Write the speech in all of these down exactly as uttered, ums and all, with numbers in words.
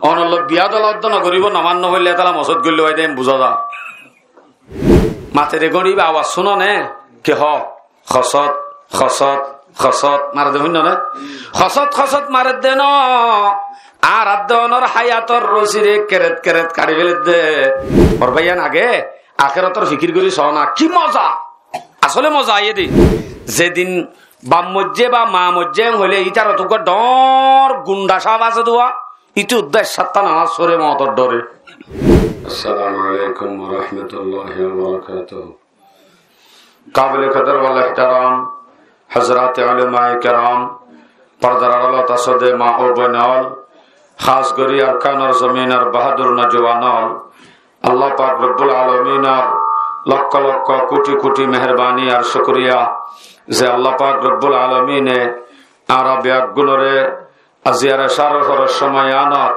Onor loi biyá dola oddo no goríbo, nomaz no foille etala mosót goillé bái de, en buzá za. Mate de goríbo, awaz cúno né, ki ho? Hosót, hosót, hosót, mare de, fúinno né? Hosót, hosót mare de no. Añárar de onor hayator rosire keret, keret kaçi féle de. Mor báiyain, age akérotor fikir gorí soó na, ki moza! Asóle moza aiyé de. Zedin baf moijjé ba maa moijjé hoilé ítar ottu uggwá dhoóñr gundha saf asé de, íte uddá ek sátta nomaz foré moutor dhore. Assalamu alaikum wa rahmatullahi wa barakatuhu. Kabile kodor wal ehtaram Hazrate ulamaye keram, pordar añdalot asó de maa o boin ól, hás gorí Arkanor zominor bahadur nojuwan ól, Allah pak Rabbul Alaminor lokko lokko kuthi kuthi meherbani ar cúkuriya ze Allah pak Rabbul Alamine añára beggúnore aijjar ecár forer cómoi yíanot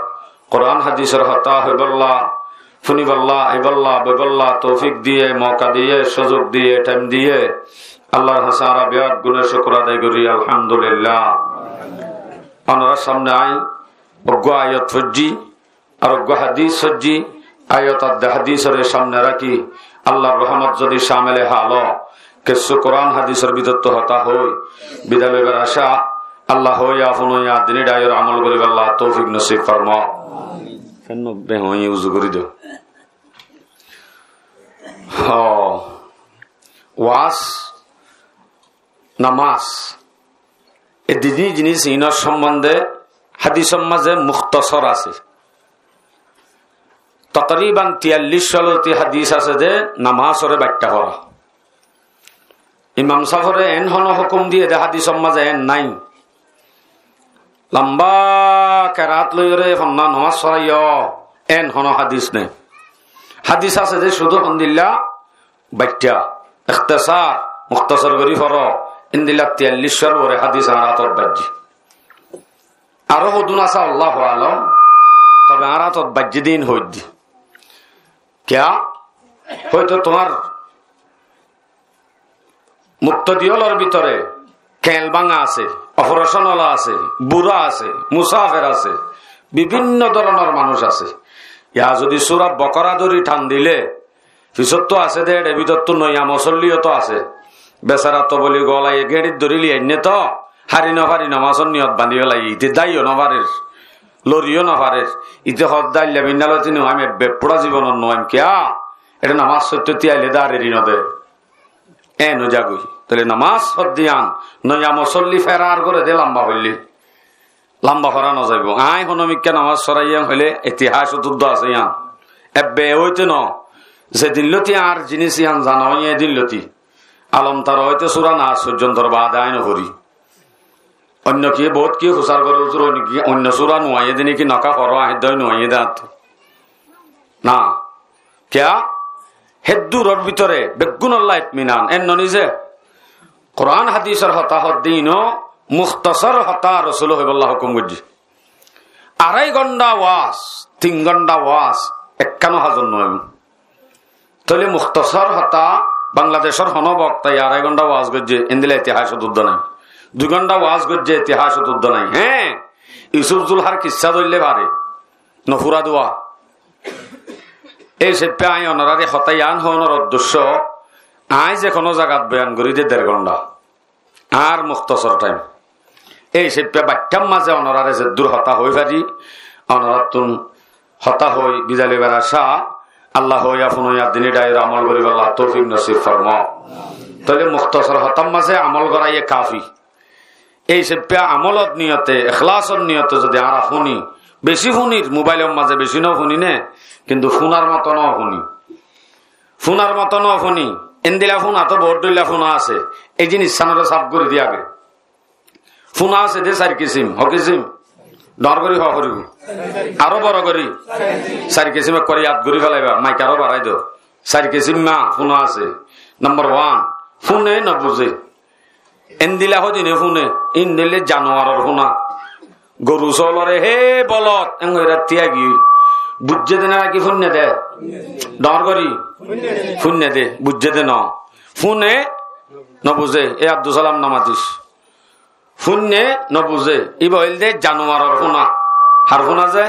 Kuran hadisor hotá hoibolla, fúnibolla, aibolla, boibolla toufik diyé, mouka diyé, cúzuk diyé, thaim diyé, Allar hañsé añára beggúne cúkur adai gorí, Alhamdulillah. Onorar samne añí uggwá ayat foijjí, ar uggwá hadis foijjí, ayat ar de hadisore samne rakí, Allar rohomot zodi camele hal ó, kessú Kuran hadisor bútottu hotá hoói bidai loibar acá, Allah hoóiya fúnoiya dini dhaiyor amol goríbolla toufik nosib formó. Fenno behoñi uzu gorí do. Ó, waz, nomaz. E dui jinis inor sombonde hadisor maze muktosor asé. Tokriban tiyallic cóloti hadis asé de nomazore baiththá fora. Imam sáfore en hono hukum diyé de hadisor maze en nái. Lamba keraat loiyóre fonna nomaz foraiyó, en hono hadis nái. Hadis asé de cúdu hondilla baiththá, iktesar, muktosor gorí foro, endilla tiyallic cór uore hadis añár átot baijjé. Aró hodún asé Allahu alam, tobe añár átot baijjé de ín hoóidde. Kiyá? Hoito tuáñr muktodi ólor bútore keñl báñga asé, oforecon ola asé, bura asé, musafer asé, bibinno dóronor manúic asé. Yá zodi sura Bokora dóri than dile, fisóttu asé de, éçe bútottu noiya mosolliyo to asé. Besara toboli golaiye géñçit dóri liyainné to, hári nofarí nomazor niyot bañdí félaiye, ite dáiyo nofarér, loriyó nofarér. Ite hoódde ailla binnáloti nuáim, ebbe fúra zibonot nuáim. Kiyá? Éçe nomaz foittóti aile de ar eri node. Éen ói zagói. Tóile nomaz foddé yián, noiya mosolli ferar goré de lamba foillé. Lamba fora nozaibó. Aññí honómikká nomaz foraiyám hoilé itihásot uddá asé yián. Ebbe óite noó. Zedin lóti añár jinis yián zana óiye, édin lóti. Alom tara óite Sura Nas foijjontor baade aññí noforí. Oinno ki, bout ki fusár goré, huzur, oinno ki, oinno sura nuaiyé de né ki, noka foró, aññí dói nuaiyé de añáttu. Na. Kiyá? Hédduror bútore beggúnolla itminan, en no nize? Kuran hadisor hotá hoddé ino, muktosor hotá Rosule hoibolla hukum goijjé. Arai gonthá waz, tin gonthá waz, ekkán ó hazor no óibo. Tóile muktosor hotá, Bangladecor honó boktaye arai gonthá waz goijjé, endilla itihásot uddá nai. Dui gonthá waz goijjé, itihásot uddá nai. Héñ, Yusuf Zulhar kissá dóille fare, no fura dua. Ei céppe aññí onoráre hotá yián hoónor uddecco, aññí ze honó zagat boyan gorí de der gonthá. Añár muktosor thaim. Ei céppe baiththár mazé onoráre zeddúr hotá hoói fari, onoráttun hotá hoói bidai loibar acá, Allah hoóiya funoiya dini dhaiyor amol goríbolla toufik nosib formó. Tóile muktosor hotár mazé amol goráiye kafi. Ei céppe amolot niyote, ekhlásor niyote zodi añára funi, beci funir, mobailor mazé beci no funi né, kintu funar moto no funi. Funar moto no funi, endilla funa to bout dhoilla funa asé. Ei jinis sánoré saf gorí di age. Funa asé de sair kisim, ho kisim? Dhoóñr gorí hoó foribó. Aró boro gorí. Sair kisim ekkuwar yad gorí felaiba, maik aró barái do. Sair kisim ma funa asé. Nombor wan, fune no buzé. Endilla hodine fune, ín óile januaror funa. Goru sóolore, "Hé bolod," en hoiyóre tíyai giyói. Buijjé de né naki fúinne de? Dhoóñr gorí. Fúinne de, buijjé de noó. Fúne no buzé, e Abdus Salam no matis. Fúinne no buzé, íba óilde januaror fúna. Har fúna ze?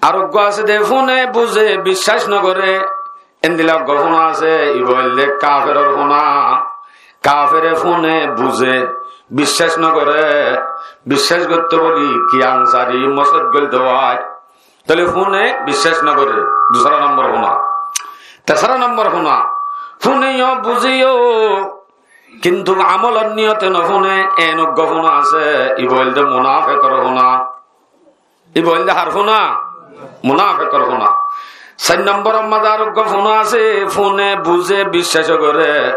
Ar uggúa asé de fúne buzé biccác nogoré. Endila uggúa fúna asé, ibá óilde kaferor fúna. Kafere fúne buzé biccác nogoré. Biccác goittó bóli ki ansari mosót goilde wai. Tóile fúne biccác nogoré. Dusára nombor fúna. Tesára nombor fúna. Fúne yó buzé yó, kintu amolor niyote nofúne, en uggúa fúna asé, ibá óilde munafekor fúna. Ibá óilde har fúna? Munafekor fúna. Sair nombor mazé ar uggúa fúna asé, fúne buzé biccác goré,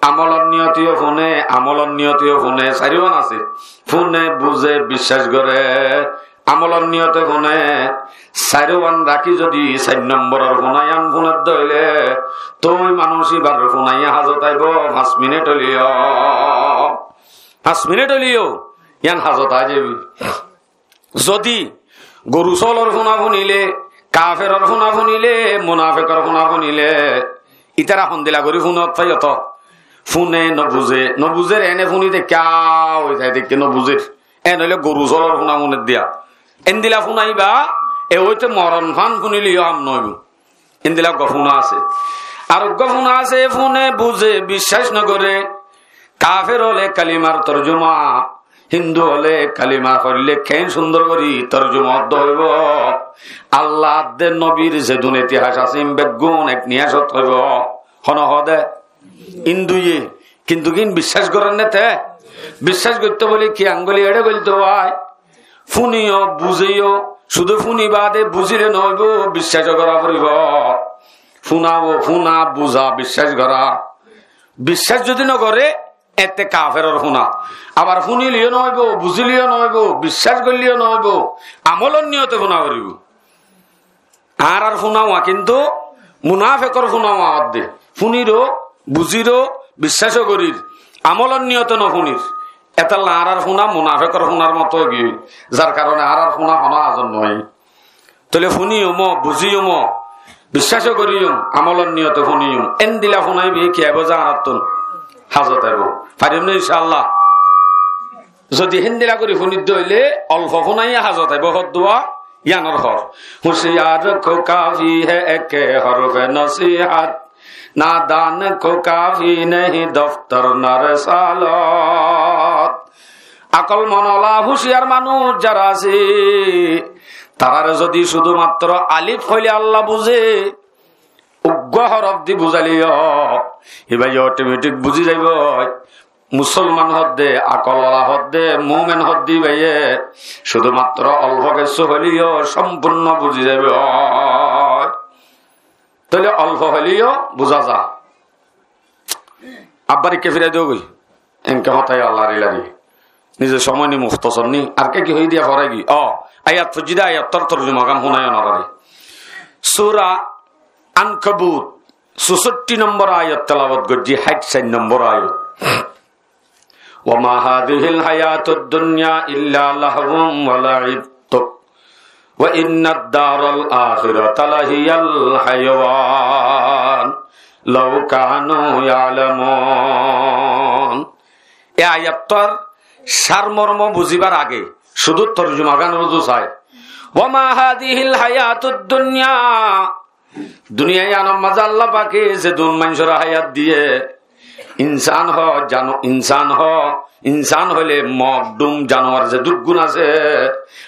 amolor niyote yó fúne, amolor niyote yó fúne, sairúan asé. Fúne buzé biccác goré, amolor niyote fúne, sairúan rakí zodi sair nomboror fúna yián fúne dóile, toi manúic ibár fúna yián hazot aibó, fañs minit óileyo. Fañs minit óileyo, yián hazot aizaibo. Zodi goru sólor fúna fúnile, kaferor fúna fúnile, munafekor fúna fúnile, ítara hondila gorí fúnot faiyó to. Fúne nobuzé, nobuzér ene fúni de kiyá ói zai de ki nobuzér. En óile goru sólor fúna fúnir diya. Endila fúna ibá, e óite moron fán fúnile yó ham noóibo. Endila uggúa fúna asé. Ar uggúa fúna asé, fúne buzé, biccác nogoré. Kafer óile kalimar torjuma, Hindu óile kalima foille keén cúndor gorí torjuma ódde hoibó. Allah adde nobir zedún itihas asé, beggún ek niyasot hoibó. Hone hoó de? Hinduye. Kintu gín biccác gorér né te? Biccác goittó bóli ki anguli eçé goiltó wai? Fúniyo, buzíyo, cúdu fúni baade buzíle noóibo, biccác gorá foribó. Fúna, fúna, buza, biccác gorá. Biccác zodi nogoré, ette kaferor fúna. Abar fúnileyó noóibo, buzíleyó noóibo, biccác goilleyó noóibo, amolor niyote fúna foribó. Añárar fúna wá kintu munafekor fúna wá ódde. Fúniro, buzíro, biccác gorír, amolor niyote nofúnir. Etolla añárar fúna munafekor fúnar moto óigiyoi. Zar karone añárar fúna hono hazot noói. Tóile fúniyum, buzíyum, biccác goríyum, amolor niyote fúniyum. Endila fúna ibá ki aibó ze añárattún? Hazot aibó. Fariyum né incaallah? Zodi héndila gorí fúnidde óile olfo fúna ye hazot aibó. Hoddúa? Yiánor hor. ہوشیار کو کافی ہے ایک حرف نصیحت، نادان کو کافی نہیں دفتر نہ رسالت۔ Akol mon ola húciyar manúic zará asé, taráre zodi cúdumattro alif hoilé Allah buzé, uggúa horof di buzaileyó, ibáye otometik buzí zaibói. Musolman hoó de, akol ola hoó de, mumen hoó de, ibáye cúdumattro olfo kessú hoileyó sompurno buzí zaibói. Tóile olfo hoileyó buza za. Abbar ikká firai dogói. Enke hotá Allah ri lari. Nize somoi ni, muhtosor ni. Ar ke ki hoi diya forai gi? O, ayat foijjí de, ayattor torjuma gán fúnai onorare. Sura Ankabut, susotti nombor ayat telawat goijjí, háit sair nombor ayat. وما هذه الحياة الدنيا إلا لهو ولعب وإن الدار الآخرة لهي الحيوان لو كانوا يعلمون. E ayattor sar mormo buzibar age cúdu torjuma gán uzu sai. وما هذه الحياة الدنيا Duniya yiánor mazé Allah pake zedún maincóre hayat diyé, insán hoó, janu-, insán hoó, insán hoilé mog, dhum, januar zedún gún asé,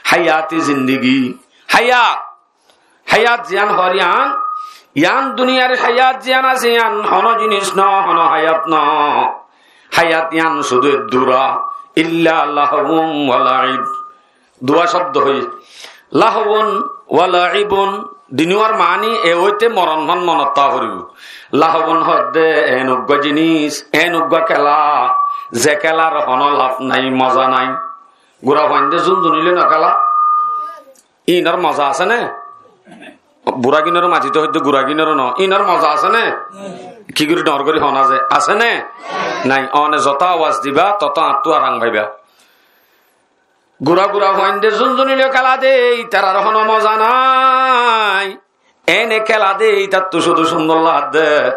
hayati zindigi, hayat, hayat ziyán hoór yián, yián duniyar hayat ziyán asé yián honó jinis noó, honó hayat noó. Hayat yián cúdu eddúra, إلا لهو ولعب. Duwa cóbdo hoiyé. Lahwun wa la'ibun, dinúar maáni e óite moron fán monot táa foribó. Lahwun hoódde en uggúa jinis, en uggúa kéla, ze kélar honó laf nái, moza nái. Gura fuainde zunzunilé nokéla. Íinor moza asé né? Burá gínoré matito hoóidde gura gínoré noó. Íinor moza asé né? Ki gorí dhoóñr gorí hoón asé? Asé né? Nái. One zotó awaz diba, totó añáttu arang faiba. Gura gura fuainde zunzuni loi kéla de, ítarar honó moza nái. Ene kéla de, ítattú cúdu cúndor lage de.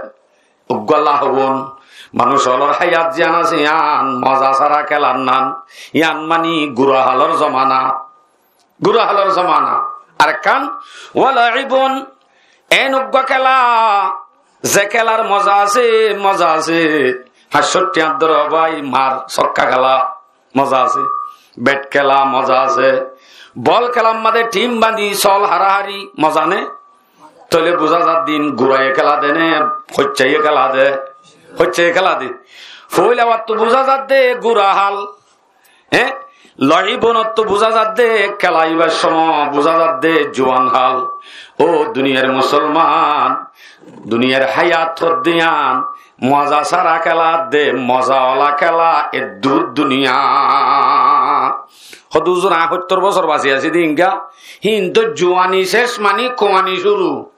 Uggúa lahwun, manúic ólor háyat ziyán asé, yián moza sára kélar nan. Yián mani gura hálor zomana. Gura hálor zomana. Arekkán, wa laibun, en uggwá kéla, ze kélar moza asé, moza asé. Fañsshó thiañ dóro bái, mar, sokka kéla, moza asé. Bat kéla, moza asé. Bol kélar mazé thim bañdí, sol hárahári, moza né? Tóile buzá zadde guraye kéla de né, hoiccaye kéla de? Hoiccaye kéla de. Foóila wattú buzá zadde gura hál. Hé? Laibunottu buzá zadde kéla, ibar cómot buzá zadde juwan hál. Ó duniyar musolman, duniyar háyat hoddé yián moza sára kéla de, moza ola kéla eddur duniya. Hoddé huzur, añí hóttor bosór basi así de inga, híntu juwani céc mani kuwani cúru.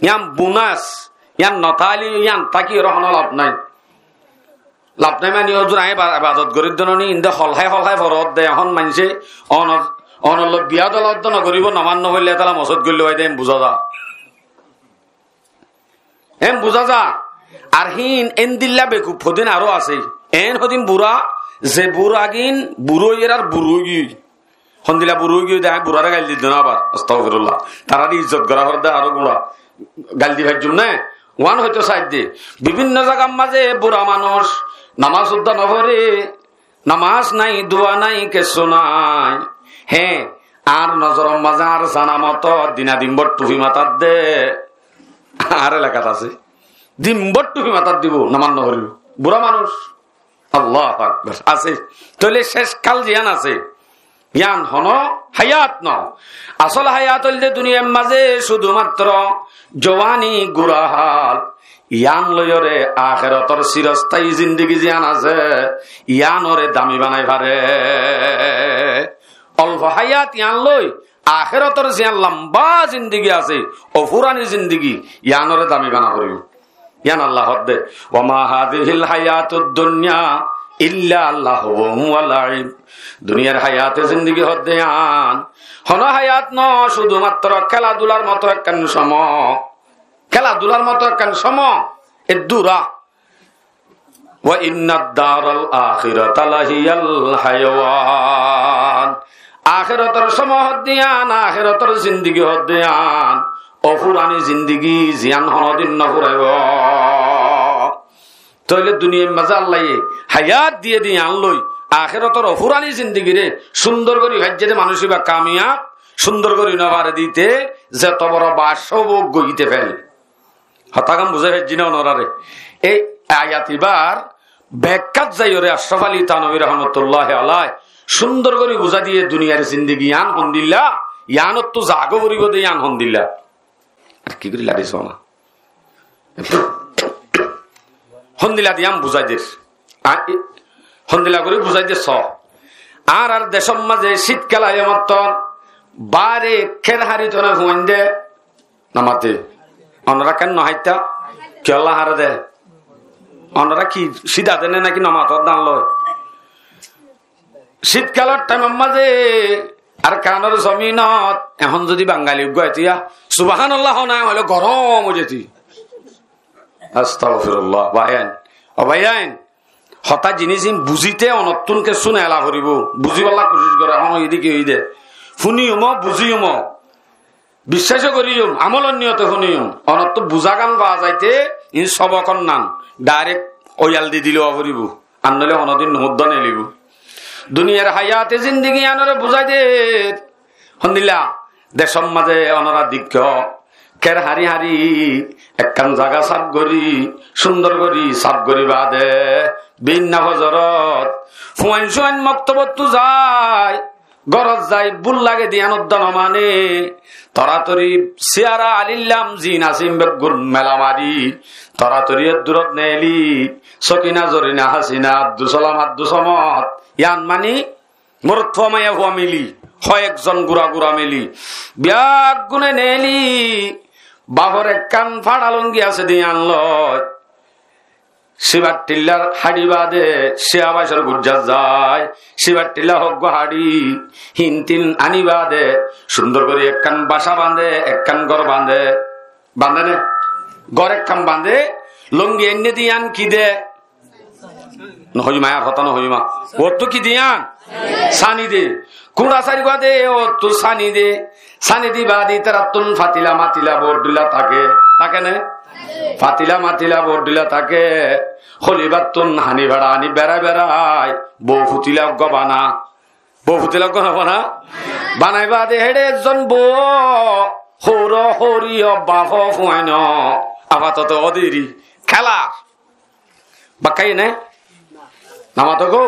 Yián bunás, yián no táile, yián táki ar honó laf nái. Laf nái mani huzur añí eba-, ebadot gorír de no ni, inde holhái holhái forot de, ehón maincé onor, onor loi biya dola oddo no goríbo, nomaz no foille etala mosót goillé bái de, en buzá za. En buzá za. Ar hín endilla bekuf hodin aró asé. En hodin bura, ze buragin, bura óiyer ar bura óigiyoi. Hondilla bura óigiyoi de, añí burare gail di dóna abar. Astagfirullah. Tarare izzot gora hoór de aró gura. Gail di faijjum né? Uán hoito saidde. Bibinno zagar mazé bura manúic. Namás udda no fore. Namás nai, dua nai, kessú nai. Hé, añár nozoror mazé añár zana moto dina dimbor tufi matát de. Añár elakat asé. Dimbor tufi matát dibo, namás no foribo. Bura manúic. Allahu Akbar. Asé. Tóile céc kál ziyán asé, yián honó háyat no. Asól háyat óilde duniyar mazé cúdumatró juwani gura hál. Yián loiyóre akérotor sirostáyi zindigi ziyán asé, yiánoré dami banai fare. Olfo háyat yián loi akérotor ziyán lamba zindigi asé, ofurani zindigi, yiánoré dami bana foribo. Yián Allah hoódde, "Wa ma hadihil hayatud dunya illa lahwun wa laib." Duniyar háyate zindigi hoódde yián honó háyat no, cúdumatró kéla dular moto ekkán cómo. Kéla dular moto ekkán cómo, eddur. "Wa innad daral akhirata lahiyal hayawan." Akérotor cómo hoódde yián, akérotor zindigi hoódde yián ofurani zindigi, ziyán honódin no furaibo. Tóile duniyar mazé Allaye háyat diyé de yián loi akérotor ofurani zindigiré cúndor gorí faijjé de manúic íba kamiyab, cúndor gorí no fare de íte zeto boro baccá óuk goiyé íte fail. Hotá gán buzái faijjí né onoráre? Ei ayat ibár bekkát zaiyóre Acrof Ali Thanobí rahmatulláhi alaih cúndor gorí buzái diyé duniyar zindigi yián hondilla, yiánottú zagói foribó de yián hondilla. Ar ki gorí lari só na? Hondilla de yián buzái der. A, e, hondilla gorí buzái der só. Añárar decór mazé cítkal aiyé mottor baáre kér hañri tone fuain de no mate. Onorá ken no háitta? Kiyólla hañre de? Onorá ki cída de né náki no mator dán loi? Cítkalor thaimor mazé Arkanor zominot ehón zodi Bangali uggúa aitó, subhánallah hoó na hoilé gorom ói zaitó. Astagfirullah. Báiyain, ó báiyain, hotá ziníc ín buzíte onottún kessú neela foribó. Buzíbolla kucíc goró, ehón óiye dé ki óiye dé. Fúniyum ó, buzíyum ó. Biccác ó goríyum, amolor niyote fúniyum. Onottú buzá gán faa zaite, ín sobokor nam. Dairek óiyal di dile ó foribó. Ar noóile honódin no uddá neelibó. Duniyar háyate zindigi yíanoré buzái der. Hondilla, decór mazé onorá deikkó, kér hañri hañri, ekkán zaga saf gorí, cúndor gorí saf gorí baade, biínna fozorot fuain-suain moktobottú zai, górot zai búk lage de yían uddá no mane, toratori siyara alillam ziín asé ín beggún mela mari, toratori eddurot neeli, Sókina, Zorina, Hásina, Abdus Salam, Abdus Somod, yían mani morotfua maiyafua mili, hoek zon gura gura mili, beggúne neeli, bafor ekkán faça lungi asé de yían loi. Sibar thillar haçi baade, siya bacor gujjat zai, sibar thilla hoggúa haçi, hintin ani baade, cúndor gorí ekkán baca bañde, ekkán gór bañde. Bañde né? Gór ekkán bañde, lungi ainné de yían ki de? No hoiyum, ar hotá no hoiyum. Uottú ki de yían? Sani de. Kúra sairgúa de, óttu sáni de, sáni di baade ítarattún fatila matila boóddila táke, táke né? Fatila matila boóddila táke, holibattún haní fara aní berai berai, bou futila uggúa bana. Bou futila uggúa no bana? Banai baade héçe ezzon bou, houro, houriyo, bafo, fuaino, afatoto óderi, kéla. Bát háiye né? Namato gó?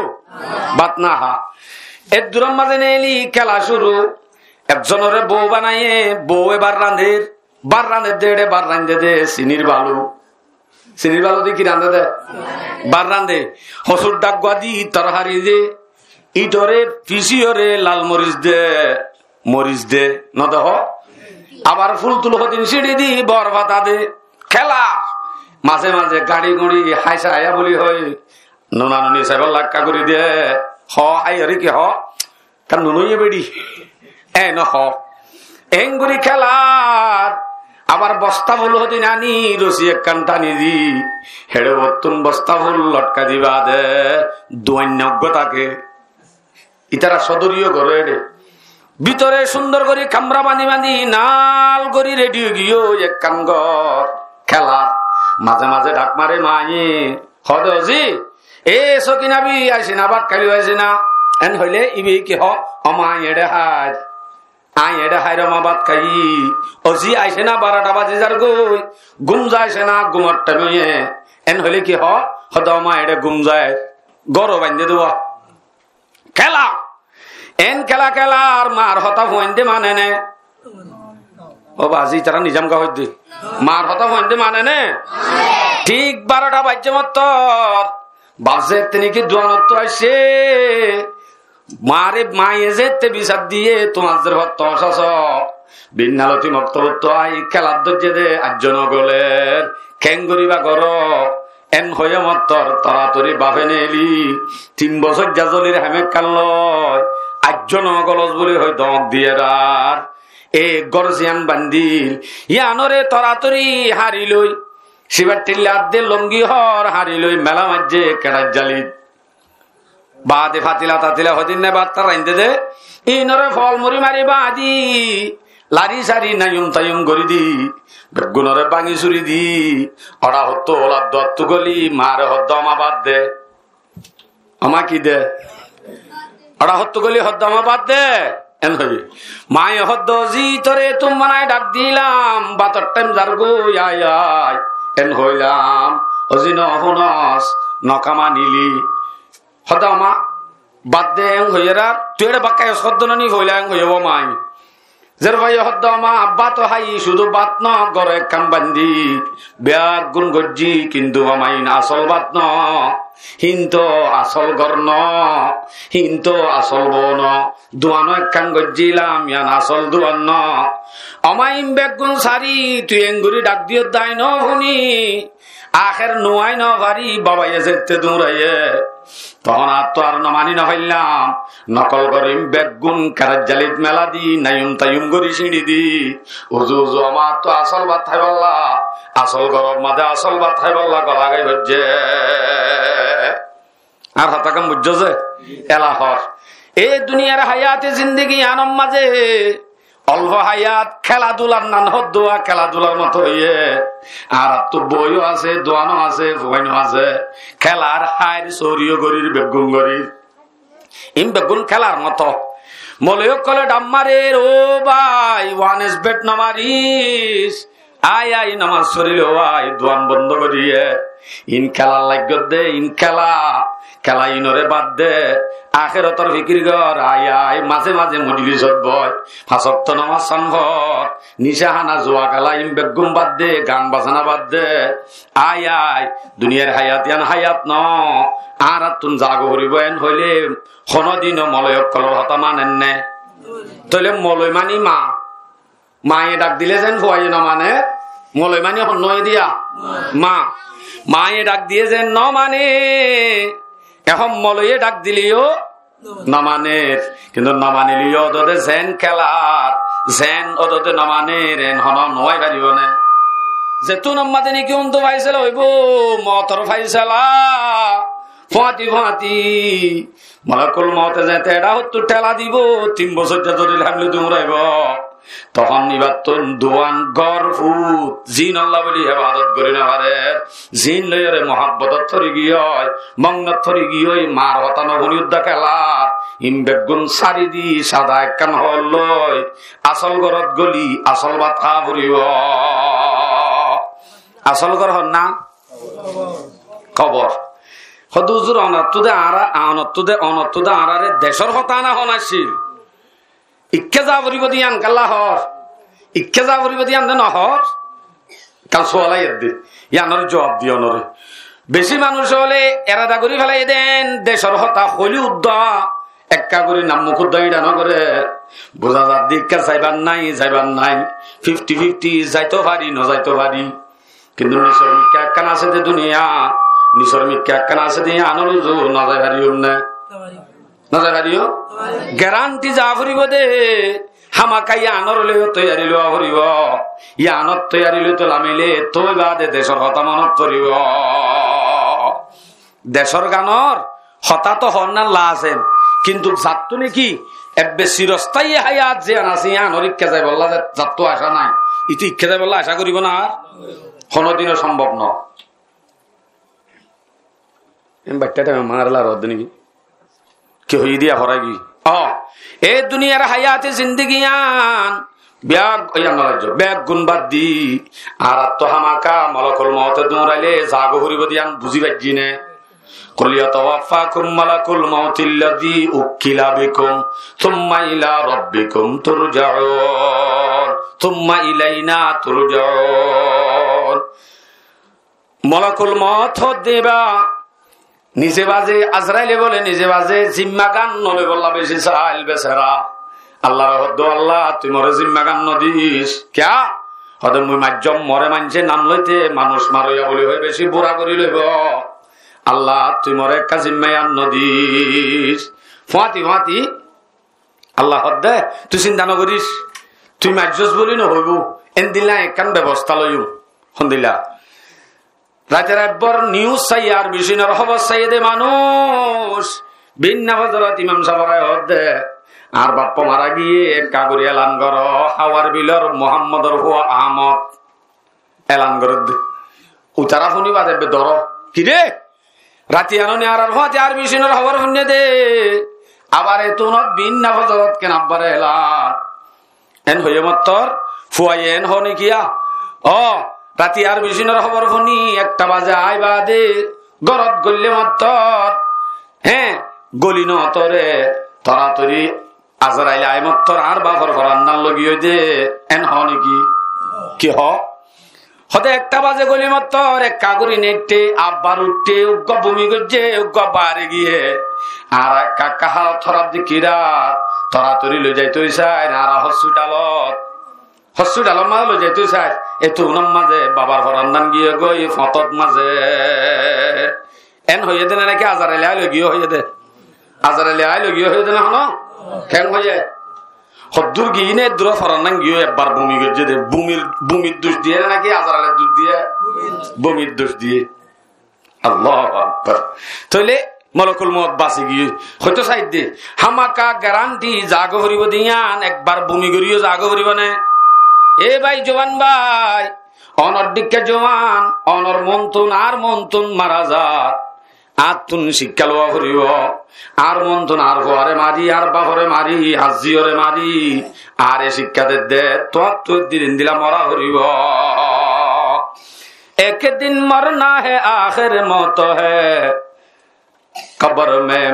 Bát no há. Eddurór mazé neeli kéla cúru. Ekzonoré bou banaiye, bouwe bát rañder. Bát rañder de, eçe bát rañde de, sinir balu. Sinir balu di ki rañde de? Bát rañde. Hosur dhággua di torhari de. Itoré, fisiyóre lal moris de. Moris de, no de hoó? Abar ful tul hodin siçi di, bor fata de, kéla. Mazé mazé gaçi guçi háisa háiya buli hoi, nuna nuni saibar lakka gori de, hoó, háiyore ki hoó? Tar nunu ye beçi. E no hoó. Engori kélar, abar bosta ful hodin aní, rosi ekkán tani di, héçe bottún bosta ful lotkai di baade, duainna uggúa táke. Ítara sodoriyo gór eçe. Bútore cúndor gorí kamra bañdí bañdí nal gorí redi ói giyói ekkán gór kélar. Mazé mazé dhak mare maáñye, hoó de, "Ozi, e Sokina bi aisé na, bát háilo aisé na?" En hoilé íba ki hoó, "Ó ma, añí eçe háir. Añí eçe háir ó ma, bát hái." "Ozi aisé na, barota bazi zargói, gúm za aisé na, gúmor thaim óiye." En hoilé ki hoó, hoó de, "Ó ma, eçe gúm zair." Gór bañdí de uwá. Kéla. En kéla kélar, maar hotá fuainde mane né? Ó bazi, tará nizam gá hoidde. Maar hotá fuainde mane né? Thík barota baijje mottor. Baf zeéñtte niki duanottú aiccé. Maare maye zeéñtte bisar diyé, tuáñr zer hotá ocá só. Binnaloti moktobottú ai kélat dóijje de, aijjó no goler. Keéngorí ba goró? En hoiyé mottor toratori bafe neeli tin bosóijja zolir haim ekkán loi, aijjó no golos buli hoi domok diyer ar. E gór ziyán bañdíl, yíanoré toratori hañri loi, sibar thilla adde longi hór hañri loi mela maijjé keçaijjalit. Baade fatila tatila hodinne bát rañde de, inore fol muri mari baadi, lari sari nayum tayum gori di, beggúnore báñgi suri di, ora hottu oladdu attú goli, maare hoó de, "Ó ma, bát de." "Ó ma, ki de?" Ora hottu goli hoó de, "Ó ma, bát de." En hoiye. Maye hoó de, "Ozi, tore tum manai dhak dilam, bátor thaim zargói, ai, ai." En hoilam, "Ozi, no funos, no kamanili." Hoó de, "Ó ma, bát de," en hoiyé ar, "Tui eçe bát hái os hoó de no ni foila?" En hoiyé, "Ó ma." Zer faiye hoó de, "Ó ma, bát ó hái, cúdu bát no, gór ekkán bañdí, beggún goijjí, kintu ó ma, iín asól bát no, hín to asól gór no, hín to asól bou no, duan ó ekkán goijjílam, yían asól duan no. Ó ma, iín beggún sari, tui engorí dhak diyós de añí no fúni." Ahér nuwai no fari babaye zeéñtte duñraiyé. Tohón añáttu ar no mani no faillám. Nokol gorim beggún keçaijjalit mela di, nayum tayum gorí siñçi di. Uzu uzu añáttu asól bát háiballa, asól góror mazé asól bát háiballa gola gai foijjé. Añár hotágan buijjó ze? Ela hoór. E duniyar hayate zindigi yíanor mazé olfo hayat, kéla dular nan hoddúa, kéla dular moto óiye. Añáráttu bou yó asé, duan ó asé, fuain ó asé. Kélar, háir, sóori yó gorir, beggún gorir. Iín beggún kélar moto. Moloi ókkole dhak marer, "Ó bái, one is bet no maris." Ai, ai, nomas forile, ó bái, duan bondó goríye. Iín kélat laiggó de, iín kéla, kéla iínore bad de. Ahérotor fikir gor, ai, ai, mazé mazé mojlisot boi. Fañs októ nomas san for. Nicá hána, zua kéla, iín beggún bad de, gan basána bad de. Ai, ai, duniyar hayat yián hayat no. Añárattún zaga foribó en hoilé, honódino moloi ókkolor hotá manen né? Tóile moloi mani ma. Maye dhak dile zen fuaye no mane, moloi mani hon no diya? Ma. Maye dhak diye zen no mane, ehón moloiye dhak dileyo no maner. Kintu no manile yo odode zen kélar, zen odode no maner, en hono nuwai faribo ne. Zettún ammadé niki undu faisala óibo, motor faisala, Fúañti fúañti Malakul Moute zeñtté eçá hottú théla dibou, tin bosóijja zori laimle duñraibou. Tohón ibáttun duan gór fut, zin Allah buli ebadot gorí nofarér, zin loiyóre muhábbotot fori giyói, mongnot fori giyói, mar hotá nofúni uddá kélar, in beggún sári di sada ekkán hoór loi, asól górot góli, asól bát há foribóu. Asól gór hoón na? Kobor. Hoódde, "Huzur, onottú de añára, onottú de, onottú de añáráre decór hotá na hoón accíl. Ikká za foribóu de yían kiyólla hoór? Ikká za foribóu de yían de nohoór?" Kal sual aiyér de, yíanor juab di onoré. Beci manúic ókkole erada gorí felaiyé de, decór hotá hoilé uddá ekká gorí nam muk uddá iñça nogorér. Buzá zadde ikká zaibar nái, zaibar nái, fifti fifti, zaito fari, nozaito fari. Kintu nisor mikká ekkán asé de duniya, nisor mikká ekkán asé de, yíanor uzu nozai fariyum né? Nozai fariyum? Geranti za foribóu de, hámaka yíanor loi toiyari lowa foribóu. Yíanor toiyari loi tola mile toi baade decór hotá monot foribóu. Decór ganor hotá to hoón na lazem, kintu zattú niki ebbe cirostáyi háyat ziyán asé, yíanor ikká zaibolla za-, zattú acá nái, itú ikká zaibolla acá goríbou na, ar honódino sombob no. Em baiththá thaim añáre lar hoódde niki? Ki hoiyé diya horai gi? Ó, e duniyar háyati zindigi yían bek, yían no lajjo, beggún bad di, añárattú hámaka Malakul Moute duñrailé zagói foribóu de yían buzí faijjí né? قل يتوفاكم ملك الموت الذي وكل بكم ثم إلى ربكم ترجعون ثم إلينا ترجعون. Malakul Mout hoódde ibá nize baze, Azraile bóle nize baze zimmagan no loibolla beci sail besera. Allaré hoódde, "Allah, tui more zimmagan no dis." Kiyá? Hoódde, "Mui maijjóm, more maincé nam loite manúic maroiya buli hoi beci bura gorí loibou. Allah, tui more ekká zimma yián no dis." Fúañti fúañti Allah hoódde, "Tui sinta no goris, tui maijjós buli no hoibóu, endilla ekkán bebosta loiyum." Hondilla? Raitor ekbar nius saiyé, ar bicinor hóbor saiyé de manúic, binna fozorot imam sáb orai hoódde, "Añár baffa mara giyé, ekká gorí elan goró, Hawar bilor Muhammodor fua Ahmod." Elan gorédde. Uitará fúni bade ebbe doró. Ki re? Rati anoni añárar fúañti ar bicinor hóbor fúinne de. Abar etúnot binna fozorot ken abbare elan. En hoiyé mottor, fuaye en hoó né kiyá? Ó, rati ar bicinor hóbor fúni ekta baze aibá de, górot goille mottor. Hé, goli no tore, toratori Azrail aái mottor añár bafor forandan loi giyói de, en hoó né ki? Ki hoó? Hoóde ekta baze goli mottor, ekka gori neitte, abbar uiththé, uggúa bumi goijjé, uggúa baáre giyé. Añára ekka ekka hálot hóraf dekíra, toratori loi zaito sair, añára hospitalot. Hospitalor mazé loi zaito sair, etúnor mazé babar forandan giyé goi, fotót mazé. En hoiyé de né náki Azraile aái loi giyé hoiyé de? Azraile aái loi giyé hoiyé de né hono? Keén hoiyé? Hoddúr giyé né eddúr forandan giyé, ebbar bumi goijjé de. Bumir, bumir duc diyé né náki Azrailer duc diyé? Bumir duc diyé. Allahu Akbar. Tóile Malakul Mout basi giyé. Hoito saidde, hámaka garanti zagói foribó de yián, ekbar bumi goríyo zagói foribó né? E bái, juwan bái, onor dhikka juwan, onor montun, añár montun mara zar. Añáttun cikka lowa foribó. Añár montun añár fuare mari, añár bafore mari, añár ziyore mari, añáre cikka dedde, tuáñttu eddin endilla mora foribó. ایک دن مرنا ہے آخر موت ہے قبر میں،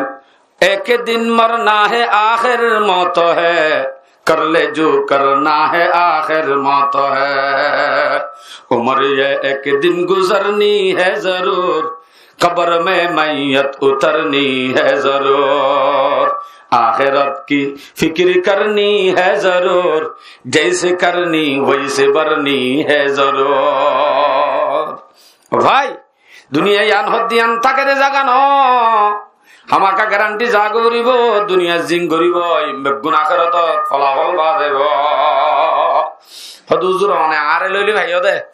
ایک دن مرنا ہے آخر موت ہے، کر لے جو کرنا ہے آخر موت ہے۔ عمر یہ ایک دن گزرنی ہے ضرور، قبر میں میت اترنی ہے ضرور۔ آخرت کی فکر کرنی ہے ضرور، جیسے کرنی ویسے برنی ہے ضرور۔ Bái, duniya yián hoddiyán táke de zaga no. Hámaka garanti zagói foribó, duniyat zin goribó, beggún akérotot folafol fa zaibo. Hoóde huzur, one añáre loile faiyó de.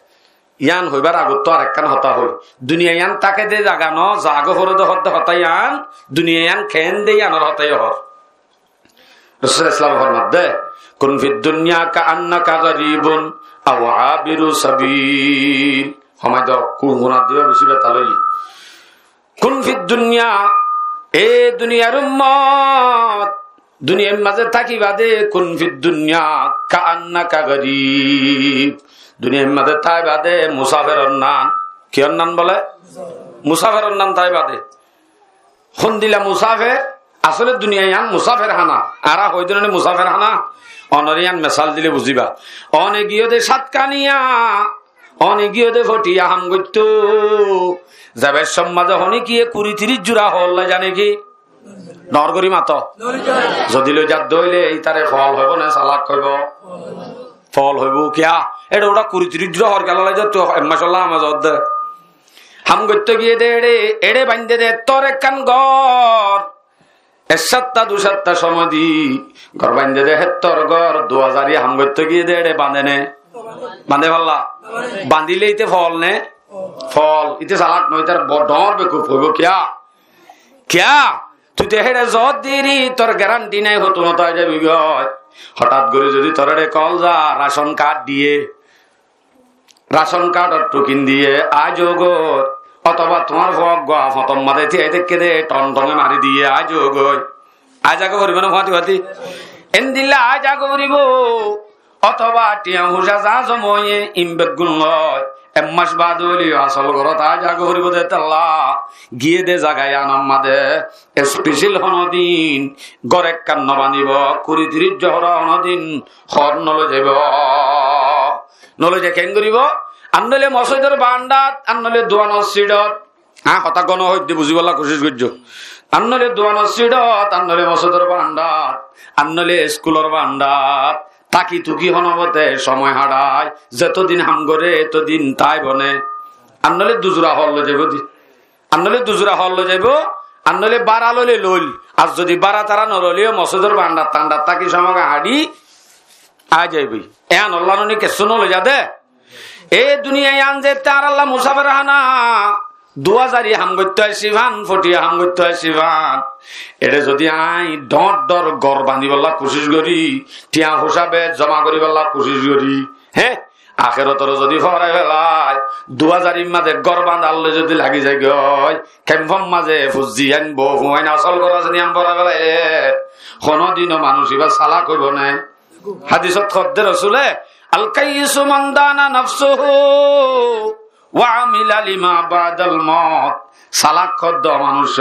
Yián hoibar agottú arekkán hotá hoi. Duniya yián táke de zaga no, zagói fore de hoó de hotá yián, duniya yián keén de yiánor hotá yó hoór. Rosul sallallahu alaihi wasallam formar de, "Kun fid dunya ka annaka gharibun aw abiru sabil." Homai do, kun gunar diba beci betal óiye. "Kun fid dunya", e duniyar ummot, duniyar mazé tákiba de, "kun fid dunya ka annaka gharib." Duniyar mazé táiba de musaferor nan. Kiyór nan bole? Musaferor nan táiba de. Hondilla musafer, asóle duniya yián musafer hána. Añára hoi de no ni musafer hána. Onore yián mesal dile buziba. One giyé de sátkániya, one giyé de fothiya ham goittó. Zaibar somot mazé hone kiye kuri tiríc zura hool loi za né ki? Dor gorí mato. Zodi loi za de óile ítare fool hoibo né salak hoibo? Fool hoibo. Kiyá? Ére ura kuri tiríc zura hool gela loi za, tui ek mas olla ham goittó de. Ham goittó giyé de ére, ére bainde de tor ekkán gór. Ek sátta, dui sátta somoi di gór bainde de, héttor gór duazari ham goittó giyé de ére bande né? Bande falla? Bandile íte fool né? Fool. Íte salak no, ítar bor dor bekuf hoibo. Kiyá? Kiyá? Tui te héçe zot diri, tor garanti nai, hotún ot ai zabi goi. Hotat gorí zodi tor héçe kol za, racon kard diye, racon kardor thukin diye, ai zogói, otoba tuáñr fua gua fotor mazé tiyai táke de, thon thone mari diye, ai zogói. Ai zagói foribo né fuáñti fuáñti? Endilla ai zagói foribo. Otoba thiañ fusa za zoma óiye, in beggún loi, ek mas baade óileyo asol górot ai zagói foribo de. Tolla giyé de zaga yiánor mazé especel honodin gór ekkán no banibo, kuri tiríc zura honodin hór no loi zaibo. No loi zai keén goribo? Ar noile mosóidor barandat, ar noile duanor siçot. Añí hotá gono hoidde buzibálla kucíc goijjó. Ar noile duanor siçot, ar noile mosóidor barandat, ar noile eskulor barandat. Táki tuki hono mote somoi haçai, zetodin ham gore, etodin táibo né. Ar noile duzura hool loi zaibo de. Ar noile duzura hool loi zaibo, ar noile bára loile loil. Ar zodi bára tara no loileyo mosóidor barandat tandat táki somoi haçi ai zaibo. Yián olla no ni kessú no loi za de. E duniya yián ze añáralla musafer hána, duazari ham goittó aiccí fán, fothiya ham goittó aiccí fán. Ére zodi añí dor dor gór banibálla kucíc gorí, thiañ fusa beci zoma goribálla kucíc gorí, hé, akérotor zodi forai felai, duazarir mazé gór bandar loi zodi lagi zai goi, kemfor mazé fuzzi ain, bou fua ain, asol gór asé de yián forai felaile, honodino manúic iba salak óibo né? Hádisot hoódde Rosule, "Al-kayyisu man dana nafsahu wa amila lima ba'dal maut." Salak hoódde manúic,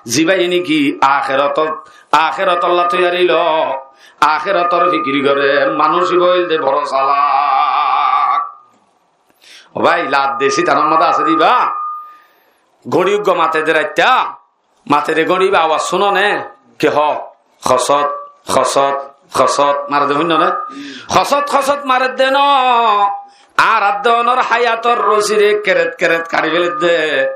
zibáye niki akérotot, akérotolla toiyari lo, akérotor fikir gore, manúic iba óilde boro salak. Ó bái, ladde sitanor mazé asé de iba. Góri uggúa mate de raitta, mate de góri iba awaz cúno né? Ki hoó? Hosot, hosot, hosot mare de, fúinno né? Hosot, hosot mare de no. Añárar de onor háyator rosire keret keret kaçi fele de.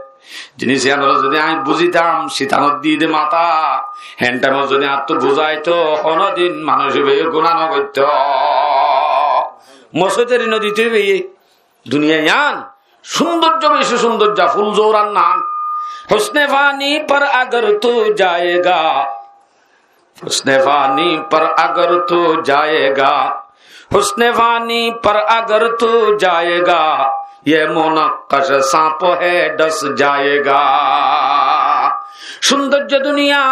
Jinis yiánore zodi añí buzitam, sitanor di de mata, hen thaimot zodi añáttu buzaito, honodin manúic iba guna no goitto. Mosóidori no dito iba. Duniya yián cúndorjo, beci cúndorjo, ful zourar nan. حسن فانی پر اگر تو جائے گا، حسن فانی پر اگر تو جائے گا، حسن فانی پر اگر تو جائے گا، یہ منقش سانپ ہے ڈس جائے گا۔ Cúndorjo duniya,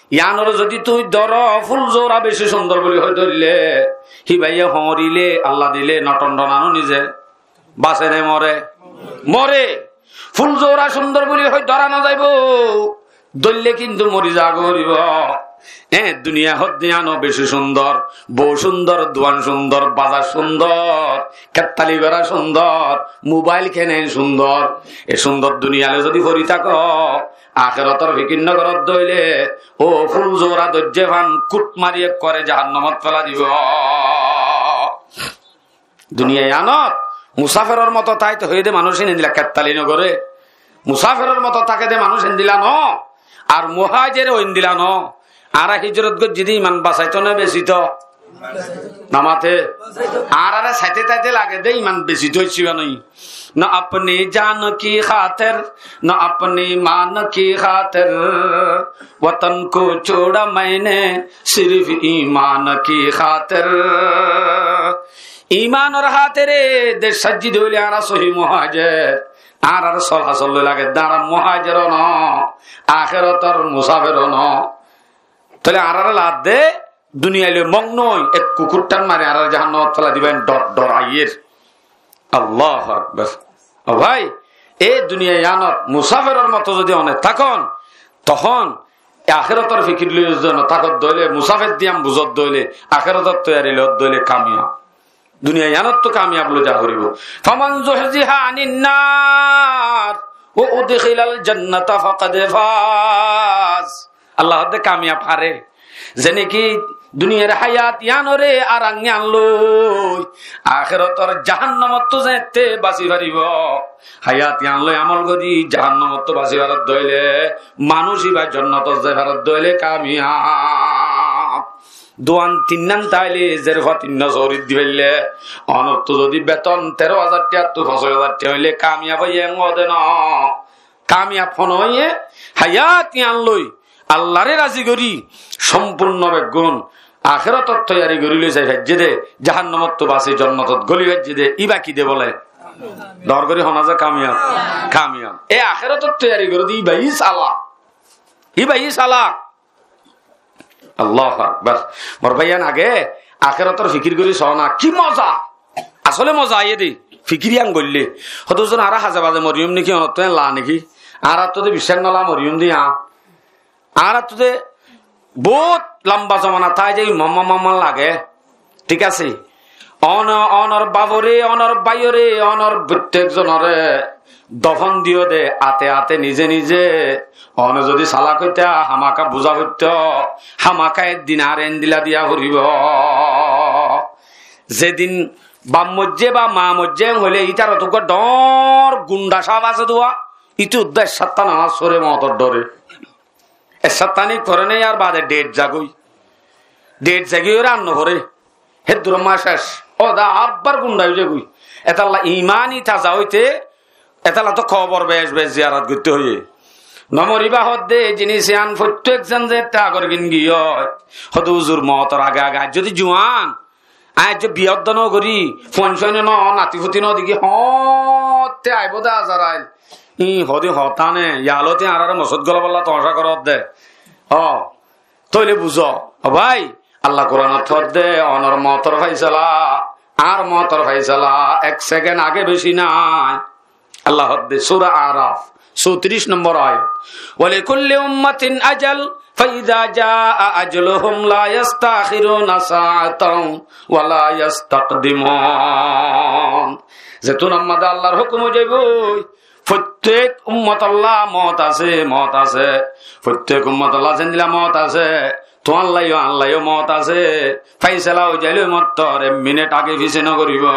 yiánore zodi tui dóro, ful zoura beci cúndor buli hoi dóille, híbaye hoóñrile, Allah dile, no thon thon ano nize. Base né more? More. Ful zoura cúndor buli hoi dóra no zaibo. Dóille kintu mori zagói foribo. Eé, duniya hoddiyano beci cúndor, bou cúndor, duan cúndor, bazar cúndor, kettali gora cúndor, mobail kene cúndor. E cúndor duniyale zodi fori táko, akérotor fikir no goró dóille, ó ful zoura dóijje fán kút mari ekkore jahannamot fela dibo. Duniya yiánot musaferor moto táito hoiyé de manúic endilla kettali no goré. Musaferor moto táke de manúic endilla no. Ar muhajero endilla no. Añára hijrot goijjí de iman basaito né besito? Namate, añáráre saite taite lage de iman besi toici banoi. نہ اپنی جان کی خاطر، نہ اپنی مان کی خاطر، وطن کو چھوڑا میں نے صرف ایمان کی خاطر۔ Imanor hátere dec saijji de óile añára sóhi muhájer. Añárar sól hasól loi lage de añára muhájer ó no, akérotor musáfer ó no. Tóile añáráre lage de duniyai loi mogno ói, ek kukurthán mari añáráre jahannamot félai dibo, en dor, dor aiyér. Allahu Akbar. Ó bái, e duniyai yíanot musáferor moto zodi one tákon, tohón e akérotor fikir loi zodi one tákot de óile, musáfer diyan buzot de óile, akérotor toiyari lot de óile kamiyab. Duniyai yíanottú kamiyab loi za foribó. فمن زحزح عن النار وأدخل الجنة فقد فاز. Allah hoódde kamiyab háre, ze niki duniyair háyat yíanore aram yían loi akérotor jahannamottú zeéñtte basi faribó. Háyat yían loi amol gori jahannamottú basi farar dóile manúic íba jonnotot zai farar dóile kamiyab. Duan tinnán táile zerfa tinná sórit di faille, onottú zodi beton teró házar tiyattú foñsíc házar tiya óile kamiyab óiye, engode no. Kamiyab hone óiye, háyat yían loi Allaré razi gorí, sompurno beggún akérotor toiyari gorí loi zai faijjé dé, jahannamottú basi jonnotot góli faijjé dé, íba ki dé bóle? Dor gorí hona za kamiyab, kamiyab. E akérotor toiyari gorí dé íba í sala, íba í sala. Allahu Akbar. Mor báiyain, age akérotor fikir gorí soó na, ki moza. Asóle moza aiyé dé, fikir yían goillé. Hoto zon añára haze baze moriyum niki, onottú en la niki? Añárattú dé biccác no la moriyum dé, añá. Añárattú dé bout lamba zomana tái zai mama mama lage. Thík asé? One, onor baforé, onor báiyoré, onor fottíek zonoré dofon diyó dé, ate ate, nize nize. One zodi salak óita, hámaka buzá foittó, hámaka ek din añáre endilla diya foribó. Ze din baf moijjé ba maa moijjé hoilé, ítarottú uggwá dhoóñr gunda saf asé dé uwá, íte uddá ek sátta namás foré mootor dhoré. Ek sátta ni foré né, yar baade dhet zagói. Dhet zagiyóre ar no foré. Héddur ot maa cec. Ó dá abbar gunda ói zagói. Etalla imani taza óite, etalla tó kobor bec bec ziyarat goittó hoiyé. No moribá hoódde, e jinis yían fottíek zon ze tagor gin giyói. Hoódde huzur, mootor age age aijjó dé juan, aññí aijjó biya udda no gorí, fuain suain no, nati futi no deki, hoóñtte aibó dé Azarail. Íin hoódde hotá né, yalóti añáráre mosót golábolla toóñca goródde. Ó, tóile buzó, ó bái, Allah Kuranot hoódde, onor mootor faisala, añár mootor faisala, ek sekend age beci nái. Allah hoódde, Sura Araf, sótiric nombor ayat. ولكل أمة أجل فإذا جاء أجلهم لا يستأخرون ساعة ولا يستقدمون. Zetún ammáde Allar hókum ói zaibói, fottíek ummotolla moot asé, moot asé. Fottíek ummotolla zendilla moot asé, tuáñlla yó, añálla yó moot asé. Faisala ói zailé moottor ek minit age fise no goribó.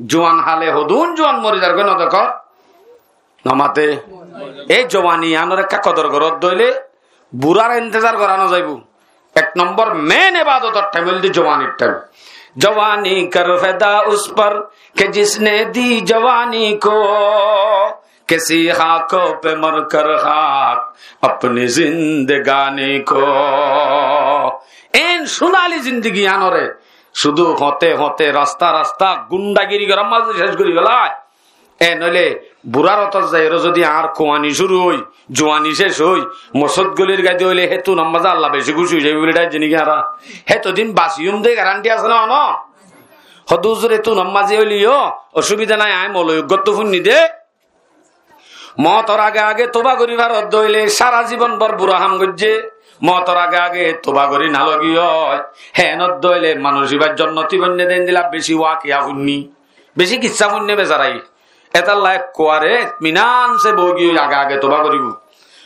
Juan hále hodún juan mori zargói no dekó? No maté. E juani yíanor ekká kodor goródde óile, burar entezar gorá no zaibó. Ek nombor mein ebadotor thaim óilde juanir thaim. جوانی کر فدا اس پر کہ جس نے دی جوانی کو، کسی خاکوں پہ مر کر خاک اپنی زندگانی کو۔ Eén cúnali zindigi yíanoré cúdu hoñte hoñte, rasta rasta, gundagiri gorár mazé cec gorí felai. Eén óile burar otot zaiyóre zodi añár kuani cúru ói, juani cec ói, mosót golir gai de óile, hétunor mazé Allah beci kúci ói zaibó buli thaijjé niki añára? Hétodin basiyum de garanti asé né no? Hoódde huzur, hétunor mazé óile yó osubida nái, aññí moloi uggwáttu fúinni dé. Mootor age age touba gorí farodde óile, sára zibon bor bura ham goijjé, mootor age age touba gorí no logiyói, héen ódde óile manúic íba jonnoti boinné dé endilla beci wakiya fúinni. Beci kissá fúinne besarai. Étalla ekkuare itminan se boói giyói age age touba goríbou.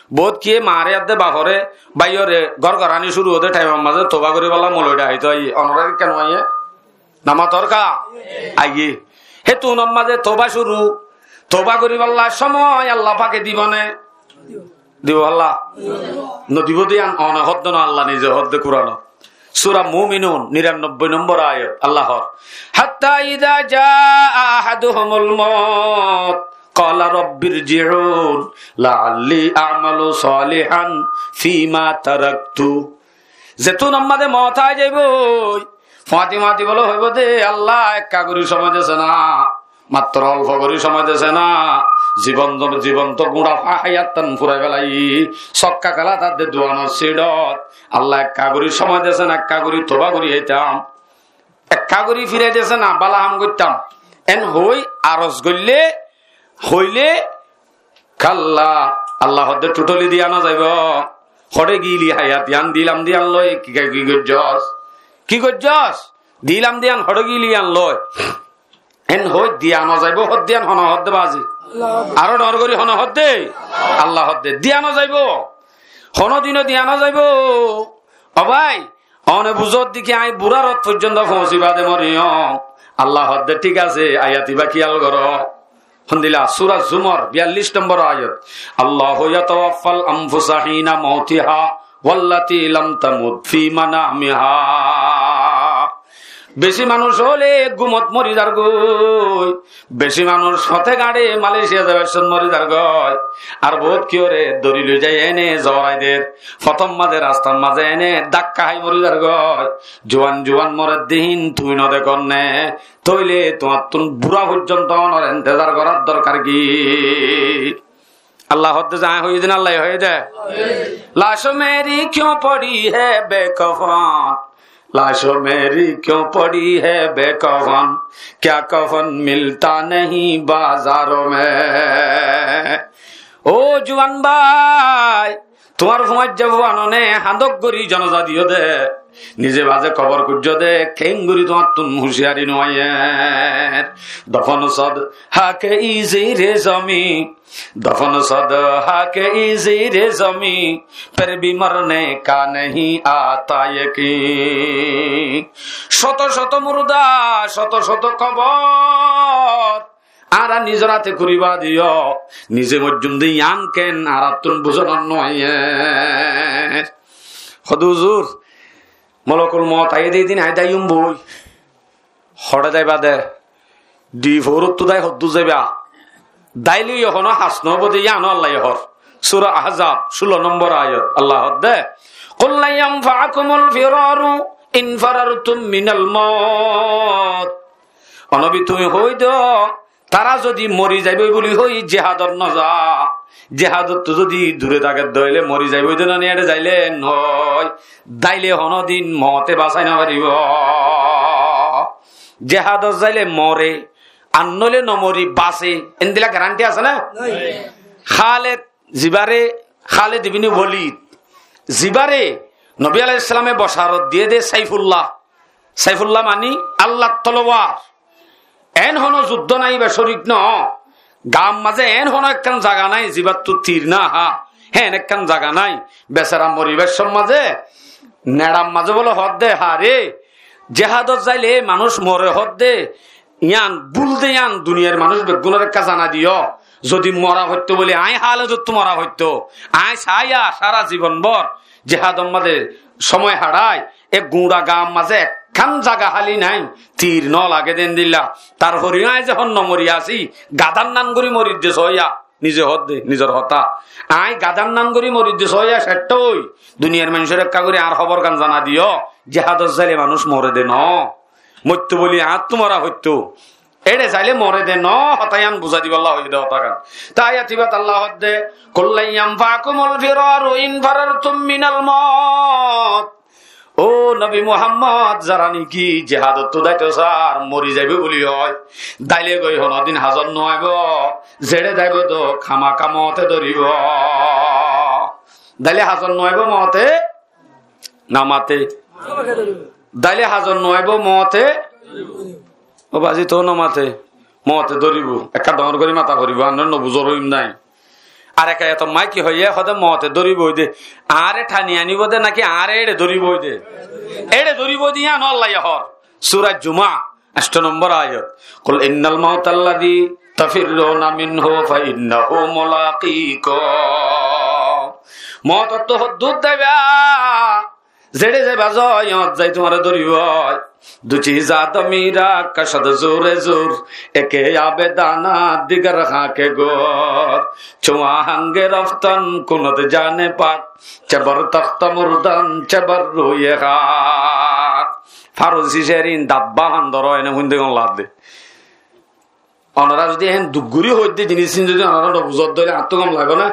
Boóut kiyé maáre adde baforé, báiyoré, gór goráni cúru óde thaimor mazé touba goríbolla moloi dhaitó aiyé. Onorá kiyá no aiyé? Namatorka? Aiyé. Hétunor mazé touba cúru, touba goríbolla cómoi Allah pake dibó né? Dibó Allah? Nodibó de yían one hoódde no, Allah nize hoódde Kuranot. Sura Muminun, niranobboi nombor ayat, Allah hoór, "Hatta idza jaa ahaduhumul maut, qala rabbirji'un, la'alli a'malu salihan fima taraktu." Zetún ammá de moot aái zaibói, fuañti fuañti bóle hoibó de, "Allah, ekka gorí somoi dese na, mattor olfo gorí somoi dese na, zibon, zibon to guñça fa-, háyat tán furai félai, sokka kéla tadde duanor siçot, Allah, ekka gorí somoi dese na, ekka gorí toba gorí háitam, ekka gorí firai dese na, bála ham goittám." En hoi aros goille, hoile, "Kalla, Allah hoódde, thuttholi diya no zaibo. Hoçé gili háyat yián, dilam diyan loi ki, ki, ki goijjós? Ki goijjós? Dilam diyan hoçé gili yián loi?" En hoi diya no zaibo, hoódde yián hone hoódde bazi? Allah. Aró dhoóñr gorí hone hoódde? Allah hoódde. Diya no zaibo. Honodino diya no zaibo. Ó bái, one buzódde ki añí burár ot foijjonto foóñsi bade moriyum? Allah hoódde, thík asé, ayat ibá kiyal goró. Hondilla, Sura Zumar, biyallic nombor ayat. "Allahu yatawaffal anfusa hina mautiha wallati lam tamut fi manamiha." Beci manúic óile gúmot mori zargói, beci manúic fote gañçe Malaysia zaibar cómot mori zargói, ar bout kiyóre dóri loi zai ene zorai der, fotór mazé, rastar mazé ene dakka hái mori zargói. Juan juan moredde hín tui no dekós né, tóile tuáñttún burá foijjonto onor entezar gorár dorkar ki? Allah hoódde ze añí hoiyí de na Allaye hoiyé de? Laash meri kyun padi hai bekafan, laash meri kyun padi hai bekafan, kya kafan milta nahi bazaron mein. Ó juan bái, tuáñr fuañijja fuanone hañdok gorí jonaza diyó de, nize baze kobor kuijjó de, keéngorí tuáñttún huciyari no aiyér. Dofon sod hake i zere zamin, dofon sod hake i zere zamin, phir bhi marne ka nahi aata yakin. Cóto cóto murda, cóto cóto kobor, añára nizor áte kuri bade yó, nize moijjum de yián keén añárattún buzon no aiyér. Hoódde huzur, molokul moot aiyé de, edin añí daiyum boi. Hoçé daiba de? Di foórottú dai hoddúr zaiba? Daile yó honó has no óibo de, yiáno Allaye hoór. Sura Ahzab, cúlo nombor ayat, Allah hoódde, "Qul lan yanfa'akumul firaru in farartum minal maut." Ó nobi, tuñí hoói do, tará zodi mori zaibói buli hoói jihadot no za, jihadottú zodi dure táke de óile mori zaibói de no ni, éçe zaile no. Daile honodin moote basai no faribo. Jihadot zaile more, ar noile no mori, base, endilla garanti asé né? Nai. Khaled zibáre, Khaled ibne Walid, zibáre Nobi aláihis salame bosharot diyé de Saifullah. Saifullah mani Allar tolowar. En hono zuddó nai, iba córik no. Gaar mazé en hono ekkán zaga nai, zibáttu tir no há. Hé, en ekkán zaga nai. Besara moribar cómot mazé, neçar mazé bóle hoódde, hare, jihadot zaile manúic more hoódde, yián búl de, yián duniyair manúic beggúnore ekká zanai diyó. Zodi mora foitto bóli añí haledottú mora foitto, añí saiyá sára zibon bór jihador mazé cómoi haçai, e guñça gaar mazé ekkán zaga háli nai, tir no lage de endilla. Tarfore yó añí zehón no mori así, gadár nam gorí morir de soóiya, nize hoódde, nizor hotá. Añí gadár nam gorí morir de soóiya, cettói duniyair manúicor ekká gorí añár hóbor gán zanai diyó, jihadot zaile manúic more de no. Moitto bóli añáttu mora foitto. Éçe zaile more de no, hotá yián buzái dibálla hoiyé de hotá gán. Te ayat ibát Allah hoódde, "Qul lan yanfa'akumul firaru in farartum minal maut." Ó nobi Muhammod, zará niki jihadottú zaito sar, mori zaibói buli hoói, daile goi honodin hazot no aibo, zeçe zaibo de hámaka moote dóribo. Daile hazot no aibo, moote no mate. Daile hazot no aibo, moote. Ó bazi, tuáñre no mate. Moote dóribo. Ekká dhoóñr gorí mata foribo, añára no buzór hoiyum nai. Ar ek ayator mazé ki hoiyé, hoódde moote dóribo de. Añáre thani anibo de naki añáre éçe dóribo de? Éçe dóribo de, yiáno Allaye hoór. Sura Juma, ancto nombor ayat. "Qul innal mautal lazi tafirruna minhu fa innahu mulaqikum." Mootottu hoddúr zaiba, Zeçé zaiba zoi, yót zai tuáñre dóribo. Duci zadamira kasad zure zur, eke abe dana digar hake gor. Cua hange raftan kunat jane pak, cebar taxta murdan, cebar ruye hak. Farosi sherin dabba handoro ene hunde gon ladde. Onora zodi eén duk gori hoidde jinis ín zodi onora no buzodde óile añáttu gom lage na?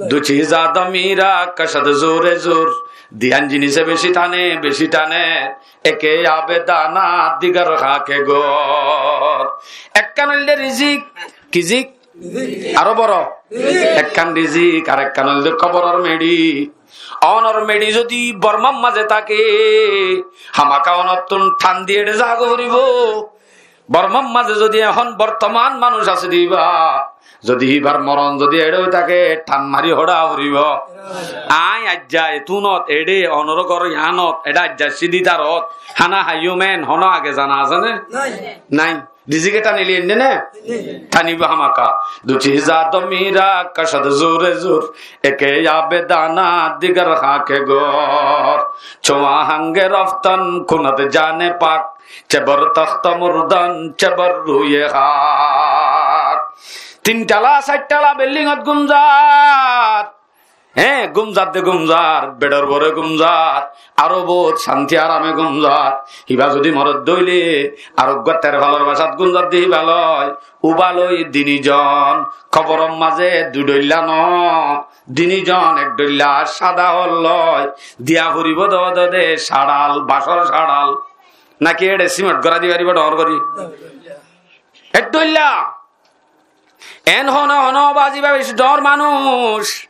Duci zadamira kasad zure zur, diyan jinise beci tane, beci tane, eke abe dana, digar hake gor. Ekkán óilde rizik, ki zik? Aró boro. Ekkán rizik, ar ekkán óilde koboror meçi. Onor meçi zodi Bormar maze táke, hámaka onottún tán di eçe zaga foribo. Bormar maze zodi ehón bortoman manúic asé de íba, zodi íbar moron zodi eçé ói táke, tán mari hoça foribo. Añí aijja etúnot eçé onor gór yíanot, eçé aijja sidí tarot, hána háiyum eén honó age zana asé né? Nai. Rizike tanile enne né? Tanibo hámaka. Duci zadamira kasad zure zur, eke abe dana digar hake gor. Cua hange raftan kunat jane pak, cebar taxta murdan, cebar ruye hak. Tin tala, sair tala bildingot gumzar. Hé, gumzar de gumzar, beçor bore gumzar, aró bout cánti arame gumzar. Íba zodi morodde óile, ar uggwá terfalor basat gumzar de íba loi, uba loi dini zon, koboror maze dui dhoilla no, dini zon ek dhoilla sada hor loi, diya foribo de, de, de, saçal, basor saçal. Naki eçe simot gora di faribo dhoóñr gori? Ek dhoilla. Eén hono hono bazi íba beci dhoóñr manúic.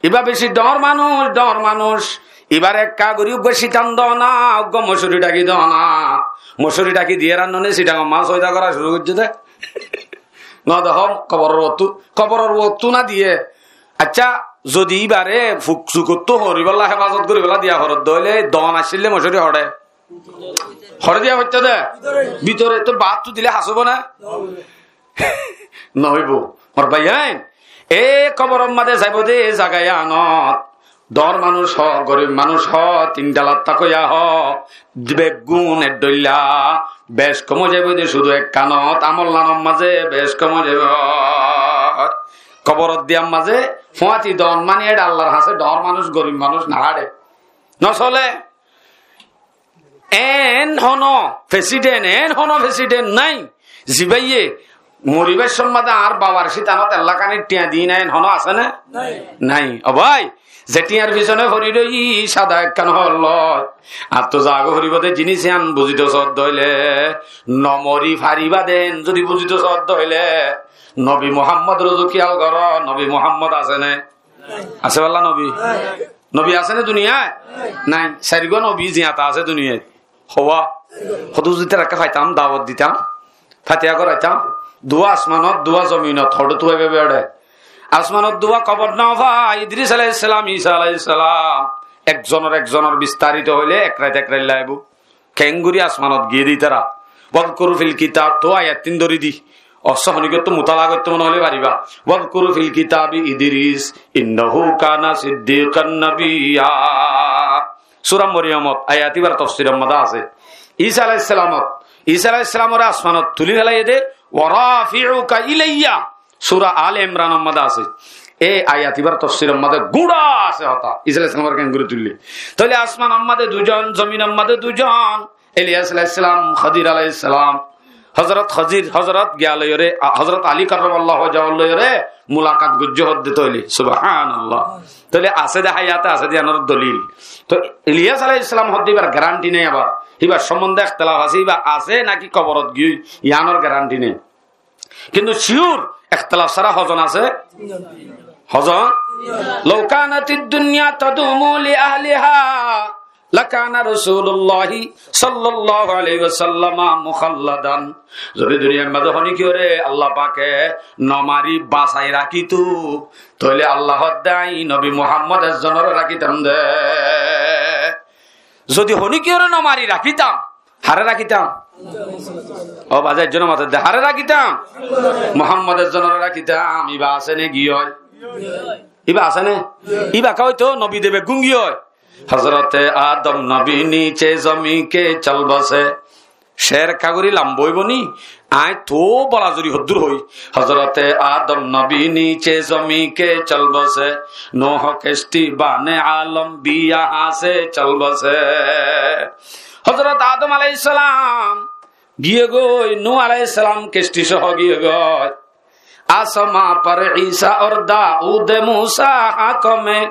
Íba beci dhoóñr manúic, dhoóñr manúic. Íbar ekka gori uggwá sitan dona, uggwá mosuri dhaki dona. Mosuri dhaki diye rannone sitangor mas foida gora curu goijje de. No de hom, koboror uottú, koboror uottú na diye. Accá, zodi íbare fuk sukottú horibolla hefazot goribolla diya foredde óile, don accíle mosuri hoçe. Hoçe diya foittó de? Bútore. Tó baáttu dile hasubo na? Noóibo. Mor báiyain, e koboror maze zaibo de zaga yíanot. Dhoóñr manúic hoó, gorib manúic hoó, tin talat táko yá hoó, beggún ek dhoilla, bec kom ói zaibo de cúdu ekkanot, amol nanor maze bec kom ói zaibo. Koborot diyar maze fúañti don mani eçe Allar hañse dhoóñr manúic, gorib manúic no haçe. No sole. Eén hono president, eén hono president nái. Zibáye moribar cómot añár babar cítanot ellakani thiañ di na, eén hono asé né? Nái. Nái. Ó bái, ze thiañr fisone fori roiyí, sada ekkán hoór loi. Añáttu zaga foribo de jinis yián buzito soódde óile, no mori faribá de eén zodi buzito soódde óile, Nobi Muhammodore kiyal goró, Nobi Muhammod asé né? Asé bálla nobi? Nobi asé né duniyait? Nái. Sairgwá nobi ziyata asé duniyait. Howá? Hodú zudi tarakká faitam, dawot ditam, fatiha goraitam. Duwá asmanot, duwá zominot, hodú tuwai bebe eçe. Asmanot duwá kobor no fai, Idris alaihissalam, Isa alaihissalam. Ekzonor ekzonor bistarito hoile ek rait ek rait laibo. Keéngori asmanot giyé de ítara. Wadkur fil kitab, tó ayat tin dóri di. Ossó honíkottu mutala goittó mone hoilé faribá. Wadkur fil kitabi Idris, innahu kana siddiqan nabiyya. Sura Moriyomot ayat íbar tofsiror modé asé. Isa alaihissalamot, Isa alaihissalamoré asmanot tulí felaiyé dé, wa rafi'uka ilayya. Sura Ale Imranor modé asé. E ayat íbar tofsiror modé gúra asé hotá. Isa alaihissalamoré keéngori tuille. Tóile asmanor modé duizon, zominor modé duizon. Iliyas alaihissalam, Hodir alaihissalam. Hozorot Hodir, Hozorot giya loiyóre, a, Hozorot Ali karramallahu wajhahu loiyóre mulakat goijjé hoddé tóile. Subhanallah. Tóile asé dé, hayate asé dé, iánor dolil. Tó Iliyas alaihissalam hoddé íbar garanti nái abar. Íbar sombonde ektelaf asé, íba asé náki koborot giyói, iánor garanti nái. Kintu sure ektelaf sára hozon asé? Hozon? Law kanatid dunya tadumu li ahliha lakana Rasulullahi sallallahu alaihi wasallama mukhalladan. Zodi duniyar modé honíkiyóre Allah pake no mari basai rakíto, tóile Allah hoddé añí Nobi Muhammod ezzonoré rakítam dé. Zodi honíkiyóre no mari rakítam, haré rakítam? Ó baza, ekzone maté dé, haré rakítam? Muhammod ezzonoré rakítam. Íba asé né giyói? Íba asé né? Íba ká óito nobi de beggún giyói. Hozrote Adom nobi nice zomín ke chol bose. Cer ekká gorí lamba óibo ni, aññí toóu bola zori hoddúr hoói. Hozrote Adom nobi nice zomín ke chol bose, Nuh keshti bane alom bhi yahan se chol bose. Hozrot Adom aláihis salam giyé goi, Nuh aláihis salam keshti sóho giyé goi. آسماں پر عیسیٰ اور داؤد موسیٰ حاکم ہے۔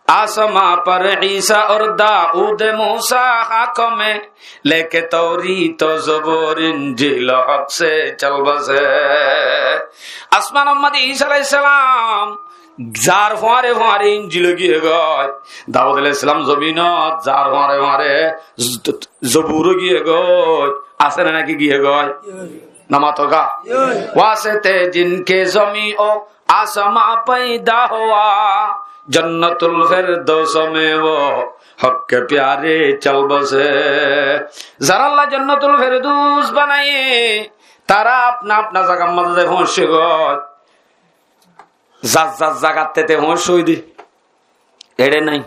آسماں پر عیسیٰ اور داؤد موسیٰ حاکم ہے، لے کے توریت و زبور انجیل حق سے چل بسے۔ Asmánor mazé Isa aláihis salam zar fuáñre fuáñre Injil giyé goi, Daud aláihis salam zobinot zar fuáñre fuáñre z-, Zobur giyé goi, asé né náki giyé goi? Namato ga. واسطے جن کے زمین و آسماں پیدا ہوا، جنت الفردوس میں وہ حق کے پیارے چل بسے۔ Zará Allah Jonnotul Ferdows banaiyé, tará apna apna zagar mazé zai foóñiccé goi. Zar zar zagat tete foóñiccé óide. Eçé nái.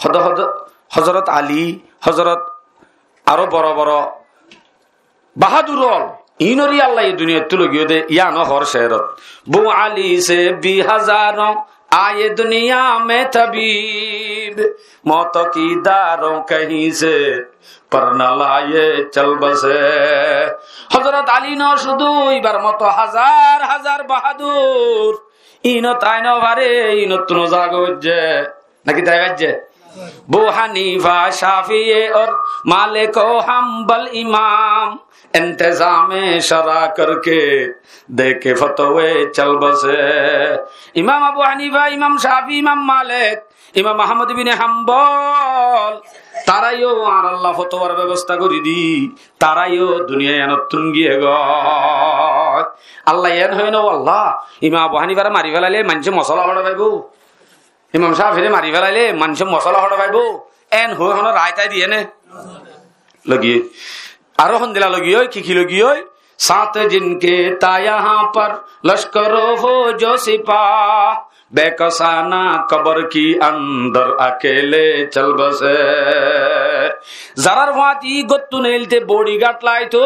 Hod-, hod-, Hozorot Ali, Hozorot aró boro boro bahádur ókkol, iínoré Allah e duniyaittú loi giyé dé, yían ó hoór ceérot. بو علی سے بھی ہزاروں آئے دنیا میں طبیب، موت کی داروں کہیں سے پر نہ لائے چل بسے۔ Hozorot Ali noó cúdu, íbar moto házar házar bahádur. Iínot aái nofaré, iínottún ó zaga óijje. Náki tai faijje? بو حنیفہ شافعی اور مالک و حنبل امام، انتظام شرع کر کے دے کے فتوے چل بسے۔ Imam Abu Hanifa, Imam Shafi, Imam Malik, Imam Ahmad ibne Hambol, tará yó añárálla fotowar bebosta gorí di, tará yó duniyai yíanottún giyé goi. Allah yián hoiyé né, ó Allah, Imam Abu Hanifare mari félailé maincé mosóla hoçé faibó? Imam Shafire mari félailé maincé mosóla hoçé faibó? Eén hoói honó raái tái diyé né? Lagiyé. Aró hondila lagiyé, ki ki lagiyé? ساتھ جن کے تھا یہاں پر لشکر و فوج و سپاہ، بے کسانہ قبر کی اندر اکیلے چل بسے۔ Zarár fuáñti gottún eilté bodigard laitó,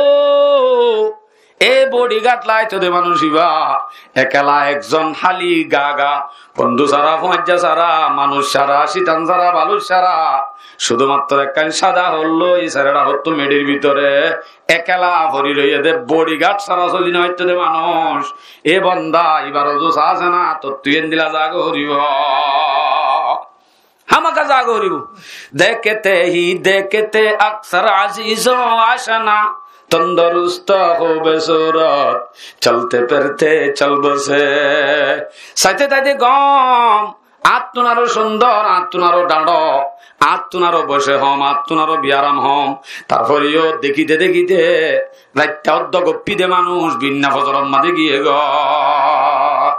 e bodigard laitó de manúic ibá ekela ekzon háli gaga, bondú sára, fuañijja sára, manúic sára, cítan sára, balúic sára, cúdumattro ekkán cáda hoór loi, sára hottú meçir bútore ekela fori roiyé dé, bodigard sára soli nofaitto dé manúic. E bonda, ibar uzu asé ná, tottú endilla zaga foribó. Hámaka zaga foribó. دیکھتے ہی دیکھتے اکثر عزیز و آشنا، تندرست خوب صورت چلتے پھرتے چل بسے۔ Saite saite gom, añáttún aró cúndor, añáttún aró dháñço, añáttún aró boicé hom, añáttún aró biyaram hom. Tarfore yó dekíte dekíte raitta óddo goppí de manúic binna fozoror mazé giyé goi.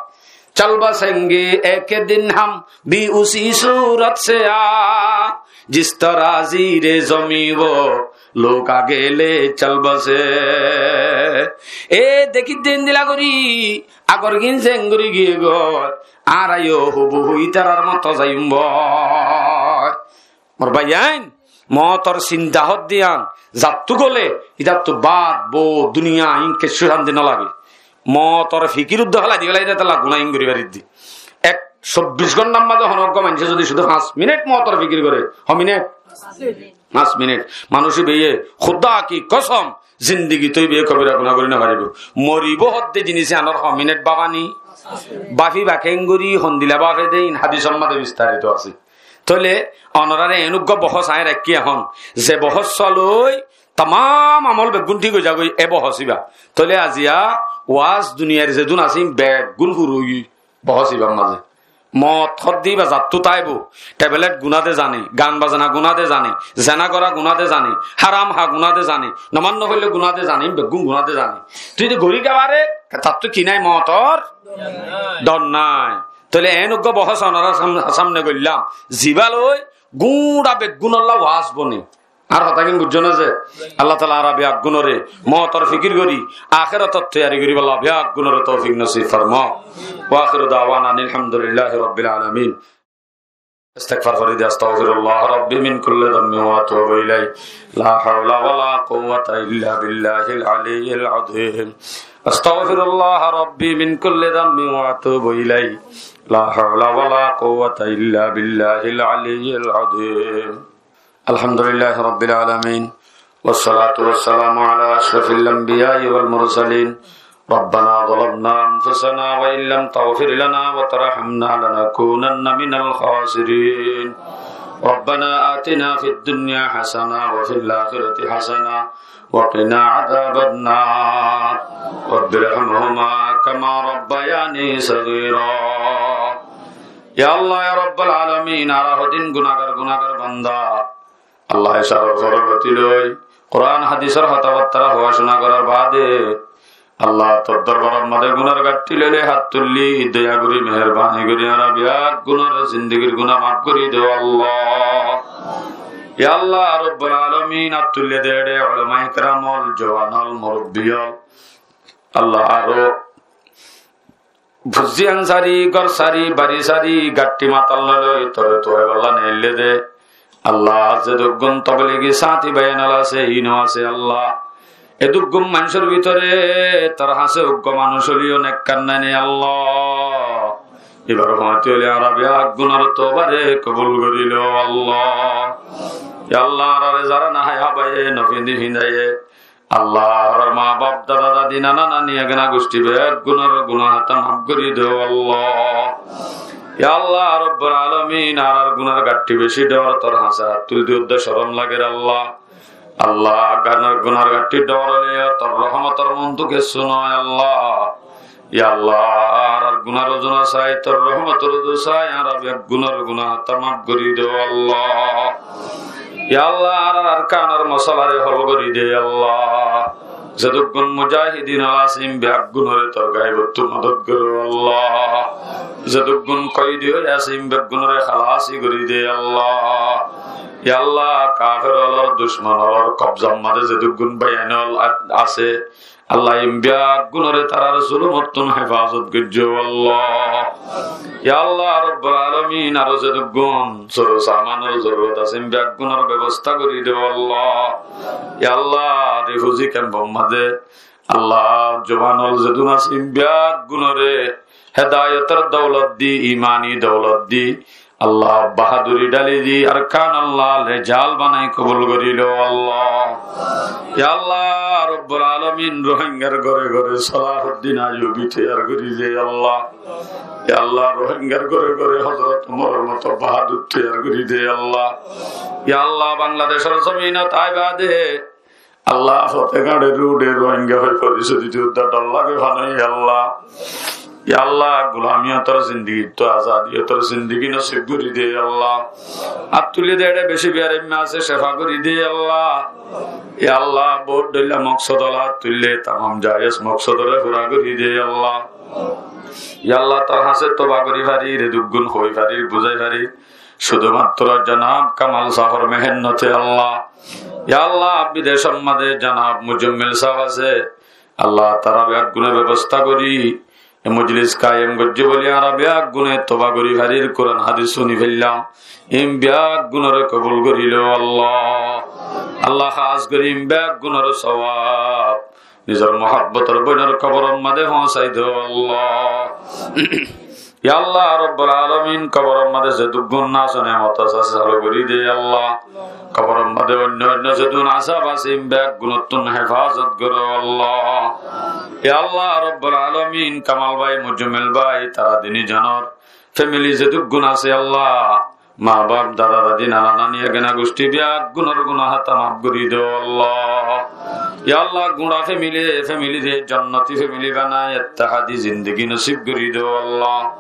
چل بسیں گے ایک دن ہم بھی اسی صورت سے آ، جس طرح زیر زمین وہ لوگ اکیلے چل بسے۔ E dekíte endilla gorí, agorgín zeén gorí giyé goi, añára yó hubuhu ítarar moto zaiyum goi. Mor báiyain, mootor sinta hoódde yían, zattú gole, ítattú baád, bou, duniya, iín keccú cánti nolage. Mootor fikir uddá félai di félai de, tálla guná iín gorí faridde. Ek, sobbic góntar mazé honó uggúa maincé zudi cúdu fañs minit mootor fikir goré, ho minit? Fañs minit. Manúic íbayé, Khuda ki kosom, zindigit íbayé kobira guná gorí nofaribó. Moribó hoódde jinis yíanor ho minit báfani? Báfiba keéngorí, hondilla báfe de, iín hádisor mazé bistarito asé. Tóile onoráre eén uggúa bohós aññí raikkí ehón, ze bohóssua loi tamám amol beggún thík ói zagói, e bohós íba. Tóile aziya waaz duniyair zedún asé, beggún fura óigiyoi bohós íbar mazé. Moot hoódde íba zattú táibou, thebelet guná de zane, gan bazana guná de zane, zena gorá guná de zane, háram há guná de zane, nomaz nofoille guná de zane, beggún guná de zane. Tui de gorí gabare, tattú ki nái mootor? Dhor nái. Tóile eén uggúa bohós onorár sam-, samne goillám, zibá loi gúñça beggúnolla waaz bone. Añár hotágin buijjó né ze? Allah taala añára beggúnore mootor fikir gorí, akérotor toiyari goríbolla beggúnore toufik nosib formauk. Wa akhiru dawana anil hamdulillahi rabbil alamin. Istigfar fori de, أستغفر الله ربي من كل ذنب وأتوب إليه. لا حول ولا قوة إلا بالله العلي العظيم. أستغفر الله ربي من كل ذنب وأتوب إليه. لا حول ولا قوة إلا بالله العلي العظيم. الحمد لله رب العالمين. والصلاة والسلام على أشرف الأنبياء والمرسلين. ربنا ظلمنا أنفسنا وإن لم تغفر لنا وترحمنا لنكونن من الخاسرين. ربنا آتنا في الدنيا حسنة وفي الآخرة حسنة وقنا عذاب النار. رب ارحمهما كما ربياني صغيرا. Ya Allah, ya Rabbal Alamin, añára hodún gunagar, gunagar banda. Allah, icáror forgoti loi, Kuran hadisor hotábattára howa cúna gorar baade, Allah, tor dorbaror maze gunar gatthi loi loi hát tulli, doya gori, meherbani gori, añára beggúnor zindigir guna maf gori do, Allah. Ya Allah, Rabbal Alamin, hát tulli de ere ulamaye keram ol, juwan ol, murubbi ol, Allah, aró fuzzi ansari, gór sari, bari sari, gatthi matal loi loi, tore tuwaibolla neille de. Allah, zedúggun tobligi sáñti báiyain ol asé, iín o asé, Allah. Edúggun maincór bútore tor hañsé uggwá manúic óileyo nekkar nai né, Allah. Ibar fuañti óile añára beggúnor tobare kobul gori lo, Allah. Ya Allah, añárare zara no háiye, hábaiye, no findi findaye, Allah, añárar ma baf, dada dadi, nana nani, egena gucthi beggúnor guna hátá maf gori do, Allah. Ya Allah, Rabbal Alamin, añárar gunar gatthi beci dor, tor hañsé hát tulde udda corom lager, Allah. Allah, gunar, gunar gatthi dor óileyo tor rohmotor muntú kessú no, Allah. Ya Allah, añárar gunar uzu no sai, tor rohmotor uzu sai, añára beggúnor guna hátá maf gori do, Allah. Ya Allah, añárar Arkanor mosolare hol gori de, Allah. Zedúggun mujahidin ol asé, iín beggúnore tor gaibottú modot goro, Allah. Zedúggun koidi ói asé, iín beggúnore halasi gori de, Allah. Ya Allah, kafer olor, ducmon olor kobzar maze zedúggun báiyain ol a-, asé, Allah, iín beggúnore tarar zulumottún hefazot goijjo, Allah. Ya Allah, Rabbal Alamin, aró zedúggun soro samanor zorurot asé, iín beggúnor bebosta gori do, Allah. Ya Allah, refugee camp or maze, Allah, juwan ol zedún asé, iín beggúnore hedayotor doulot di, imani doulot di, Allah, bahaduri dhali di, Arkan, Allah, rezal banai kobul gori lo, Allah. Ya Allah, Rabbal Alamin, Rohingyar góre góre Salahuddin Ayyubi toiyar gori de, Allah. Ya Allah, Rohingyar góre góre Hozrot Umoror moto bahadur toiyar gori de, Allah. Ya Allah, Bangladecor zominot ai bade, Allah, fote gañçe rude Rohingya hoi forisoy dito udda dor lage fano, ya Allah. Ya Allah, gulamiyotor zindigittú azadiyotor zindigi nosib gori de, ya Allah. Át tulli de ere beci biyaremma asé, cefa gori de, ya Allah. Ya Allah, bout dhoilla moksod ola át tulle, tamam jayez moksodore fura gori de, ya Allah. Ya Allah, tor hañsé toba gori farir, edúggun hoi farir, buzai farir, cúdumattro janab Kamal sáfor mehennote, Allah. Ya Allah, bidecor maze janab Muzammil sáf asé, Allah, tara beggúne bebosta gori e mojlis kayem goijje buli añára beggúne toba gori farir, Kuran hadis funi faillam, iín beggúnore kobul gori lo, Allah. Allah, hás gori iín beggúnor sowab nizor muhabbotor boinor koboror maze foóñsai do, Allah. Ya Allah, Rabbal Alamin, koboror maze zedúggun nas o nemot asé, asé, salo gori de, ya Allah. Koboror maze oinno oinno zedún azab asé, iín beggúnottún hefazot goro, Allah. Ya Allah, Rabbal Alamin, Kamal bái, Muzammil bái, tara dini zonor family zedúggun asé, Allah. Ma baf, dada dadi, nana nani, egena gucthi beggúnor guna hátá maf gori do, Allah. Ya Allah, gura family, family re jonnoti family banai ettehadi zindigi nosib gori do, Allah.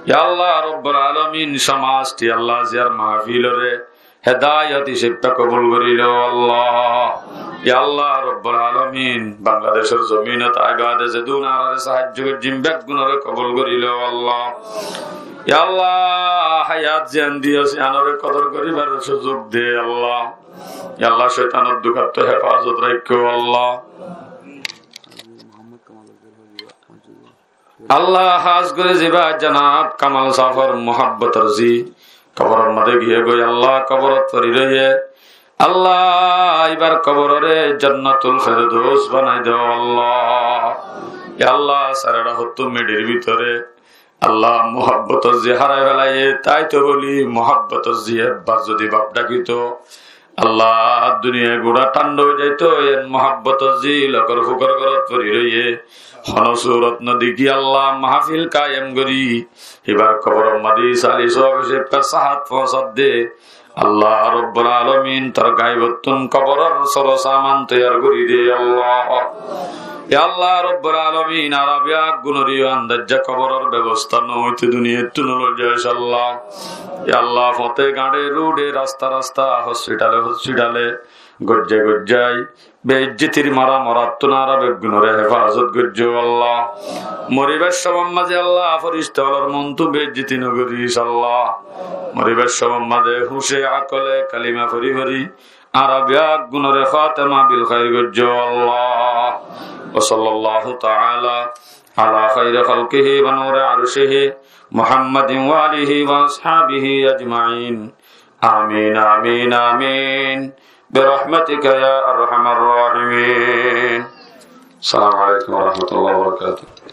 Ya Allah, Rabbal Alamin, somasti, Allah, ziyar mahfilore hedayot hísabe kobul gori lo, Allah. Ya Allah, Rabbal Alamin, Bangladecor zominot ai bade zedún añárare sahajjo goijjé, beggúnore kobul gori lo, Allah. Ya Allah, hayat ziyan diyos, iyanore kodor goribar suzuk de, Allah. Ya Allah, coitanor dukattú hefazot raikko, Allah. Allah, hás gori ziba janab Kamal sáfor muhabbotor zi Koboror maze giyé goi Allah, koborot fori roiyé. Allah, ibar koborore Jannatul Firdaus banai do Allah. Ya Allah, sarera hottú meçir bútore Allah, muhabbotor zi hárai félaiye, tai to bóli muhabbotor zi ebbar zodi baf dhakito, Allah, duniyai gura thánda ói zaito, en muhabbotor zi lokor fukor gorot fori roiyé. Hono surot no deki Allah, mahfil kayem gori, ibar koboror maze sali soabe shefkar sahat foñsar de. Allah Rabbul Alamin, tor gaibottún koboror soro saman toiyar gori de Allah. Ya Allah Rabbul Alamin, Arabi aggunor iyan dajja koboror bebosta no óite duniyattún loi zaic Allah. Ya Allah, fote gañçe, rude, rasta rasta, hospitale hospitale, gojja gojjai, beijjotir mara morattún Arab aggunore hefazot goijjo Allah. Moribar somot maze Allah, ferista olor muntú beijjoti no goris Allah. Moribar somot maze huce akole kalima fori fori Arab aggunore khatema bil khair goijjo Allah. Wa sallallahu ta'ala ala khairi khalqihi wa nuri arshihi Muhammadin wa alihi wa ashabihi ajma'in. Amin, amin, amin. Birahmatika ya arhamar rahimin. Assalamu alaikum warahmatullahi wabarakatuh.